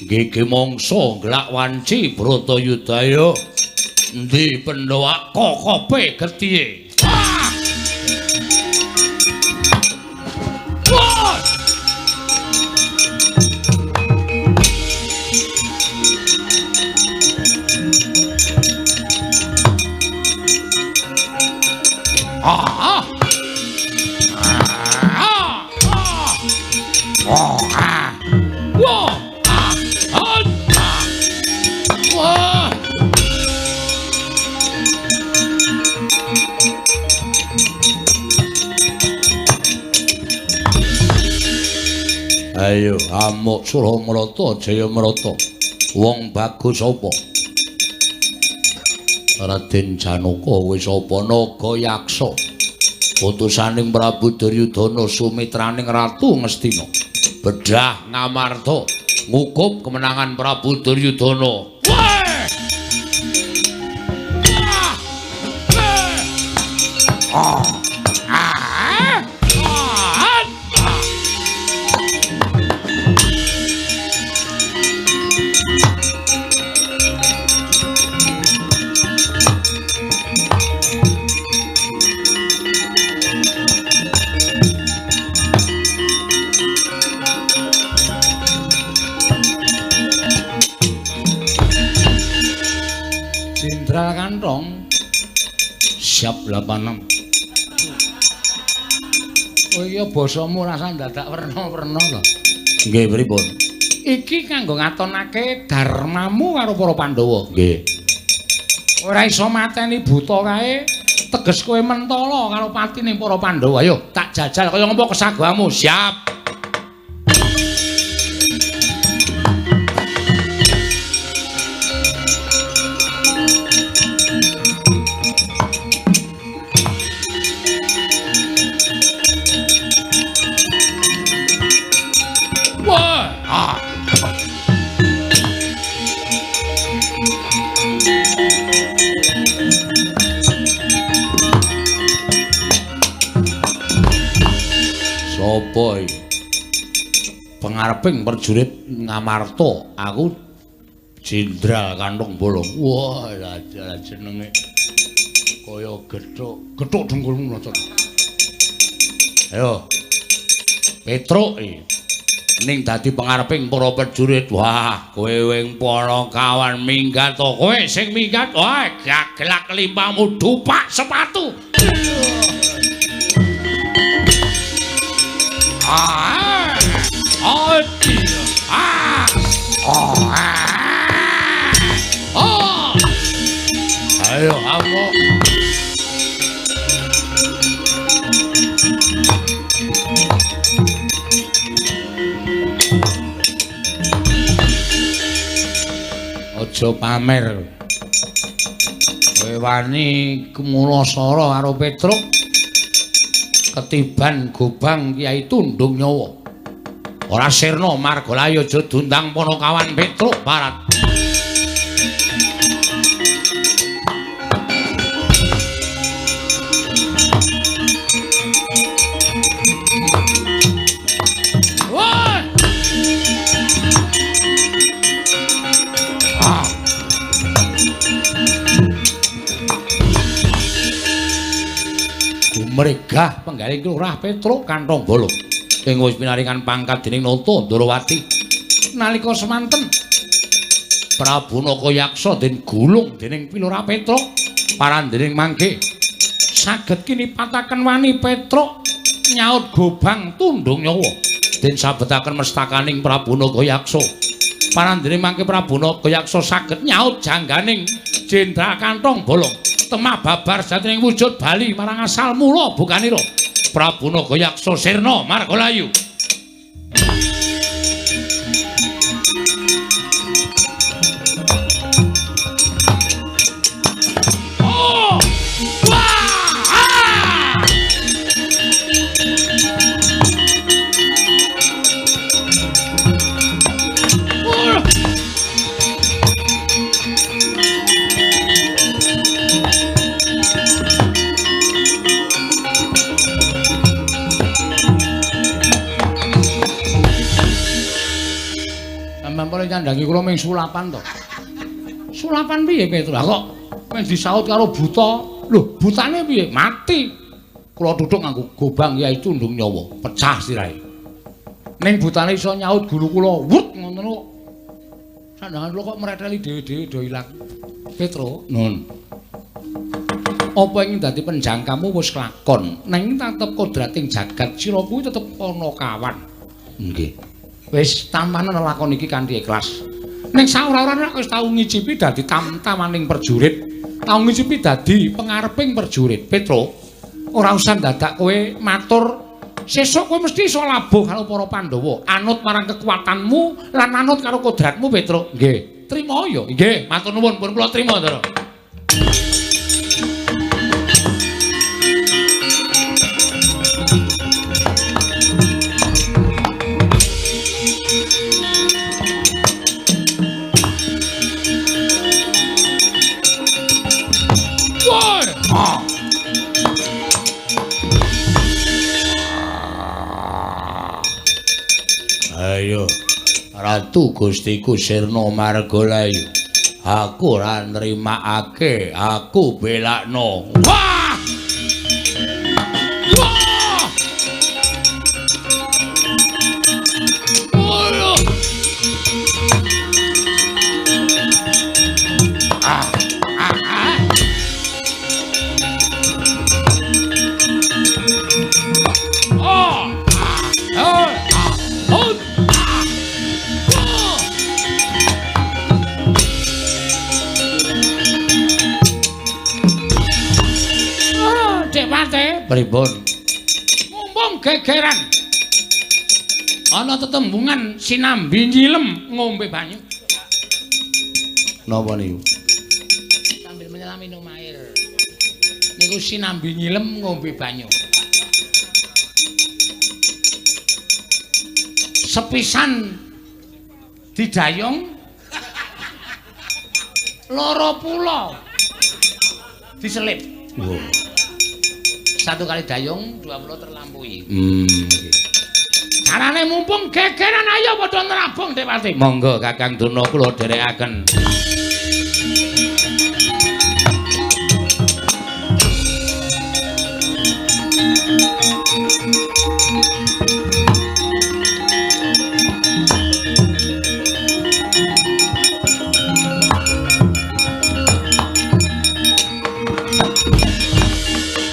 Gigi mangsa nglak wanci Bratayudaya. Endi Pandhawa kokope getihe? Wah! Wah! Ayo amuk Suramrata Jayamrata. Wong bagus apa? Raden Janaka wis apa Nagayaksa. Putusaning Prabu Duryudana sumitraning Ratu Ngastina. Bedah Ngamarta ngukup kemenangan Prabu Duryudana. Wah! Ah! Ah! Ah! Jenderal Kantong siap 86. Oh iya basamu rasa dadak werna-werna to. Nggih, pripun? Iki kanggo ngatonake dharmamu karo para Pandhawa. Nggih. Ora iso mateni buta kae, teges kowe mentala karo patine para Pandhawa. Ayo, tak jajal kaya ngopo kesagoamu. Siap. Sapa iki? Pengareping prajurit Ngamarta, aku Jenderal Kantong Bolong. Wah, lah jenenge kaya gethuk, gethuk dengkulmu mlocot. Ayo. Petruk iki ning dadi pengareping para prajurit. Wah, kowe wing para kawan minggat to. Kowe sing minggat, wah gaglak limpamu dupak sepatu. Ah! Oh! Ah! Oh! Oh! Ayo amuk. Aja pamer. Kowe wani kumulasara karo Petruk ketiban gobang Kyai Tundung Nyawa. Ora sirna margalayu aja dundang Panakawan Petruk Barat. Mregah penggaling Lurah Petruk Kantong Bolong ing wis pinaringan pangkat dening Nata Ndorowati. Nalika semanten Prabu Nagayaksa den gulung dening Pilurah Petruk parandening mangke saged kinipataken wani Petruk nyaut gobang tundung nyawa den sabetaken mestakaning Prabu Nagayaksa. Parandening mangke Prabu Nagayaksa saged nyaut jangganing Jenderal Kantong Bolong temah babar jatining wujud bali marang asal mula bukanira Prabu Nagayaksa sirna margalayu. Oh! Wah! Ah! Oh! Sampeyan nyandangi kula ming sulapan to. Sulapan piye Petruk? Lah kok mung disaut karo buta. Lho, butane piye? Mati. Kula tuthuk nganggo gobang Kyai Tundung Nyawa, pecah sirahe. Ning butane iso nyaut gulu kula, wut ngono kok. Sandangan kula kok mreteli dhewe-dhewe do ilang. Petruk, nun. Apa ing dadi penjangkamu wis kelakon, nanging tetep kodrating jagat sira kuwi tetep ana kawan. Nggih. Wis tampanen lakon iki kanthi ikhlas. Ning saora-ora wis tau ngicipi dadi tamtamaning prajurit, tau ngicipi dadi pengareping prajurit. Petruk, ora usah dadak kowe matur sesuk kowe mesti iso labuh karo para Pandhawa. Anut marang kekuatanmu lan anut karo kodratmu, Petruk. Nggih. Trima ya. Nggih, matur nuwun pun kula trima, Ndara. Ayo, Ratu Gustiku Sirna Margalayu, aku ora nrimakake, aku belakno. Wah! Wah! Wah! Ah, ah, ah. Oh, ah, oh, ah, oh. Pripun? Mumpung gegeran ana tetembungan sinambi nyilem ngombe banyu. Napa niku? Sambil menyelam minum air. Niku sinambi nyilem ngombe banyu. Sepisan didayung loro pulo diselip. Wow. Satu kali dayung, dua pulau terlampaui. Carane mumpung gegeran ayo padha nerabong Dewati. Monggo Kakang Durna kula dherekaken.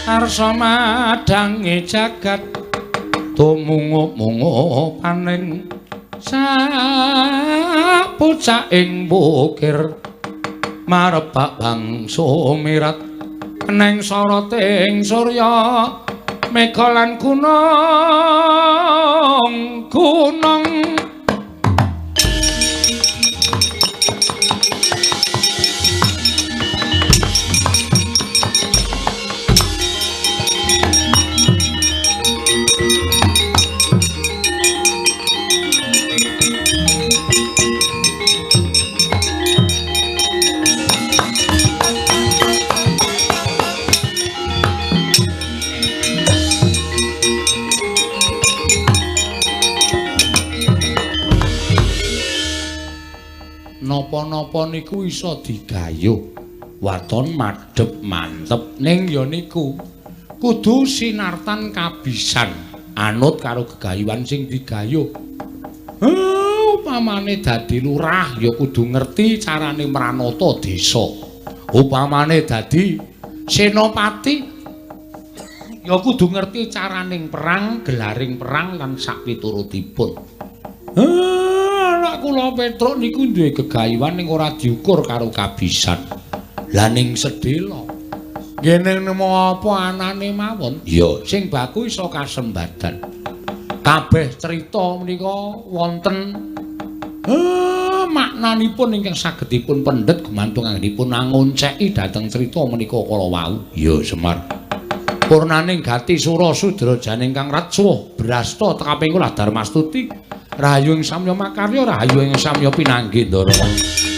Arsa madhange jagat tumungup-mungup paning sapucaking bukir marebak bangsa mirat neng soroting surya mega lan gunung gunung. Napa-napa niku iso digayuh. Waton madhep mantep ning ya niku kudu sinartan kabisan anut karo gegayuhan sing digayuh. Upamane dadi lurah ya kudu ngerti carane mranata desa. Upamane dadi senopati ya kudu ngerti caraning perang, gelaring perang lan sapiturutipun. Anak kula Petruk niku duwe gegayuhan ning ora diukur karo kabisan. Lah ning sedhela ngene nemu apa anane mawon? Ya sing baku iso kasembadan. Kabeh crita menika wonten maknanipun ingkang saged dipun pendhet gumantung anggenipun angonceki dhateng crita menika kala wau. Ya Semar. Purnaning gati sura sudra janing kang ratsuh brasta tekaping kula Darmastuti rahayu ing samya makarya rahayu ing samya pinanggih Ndara.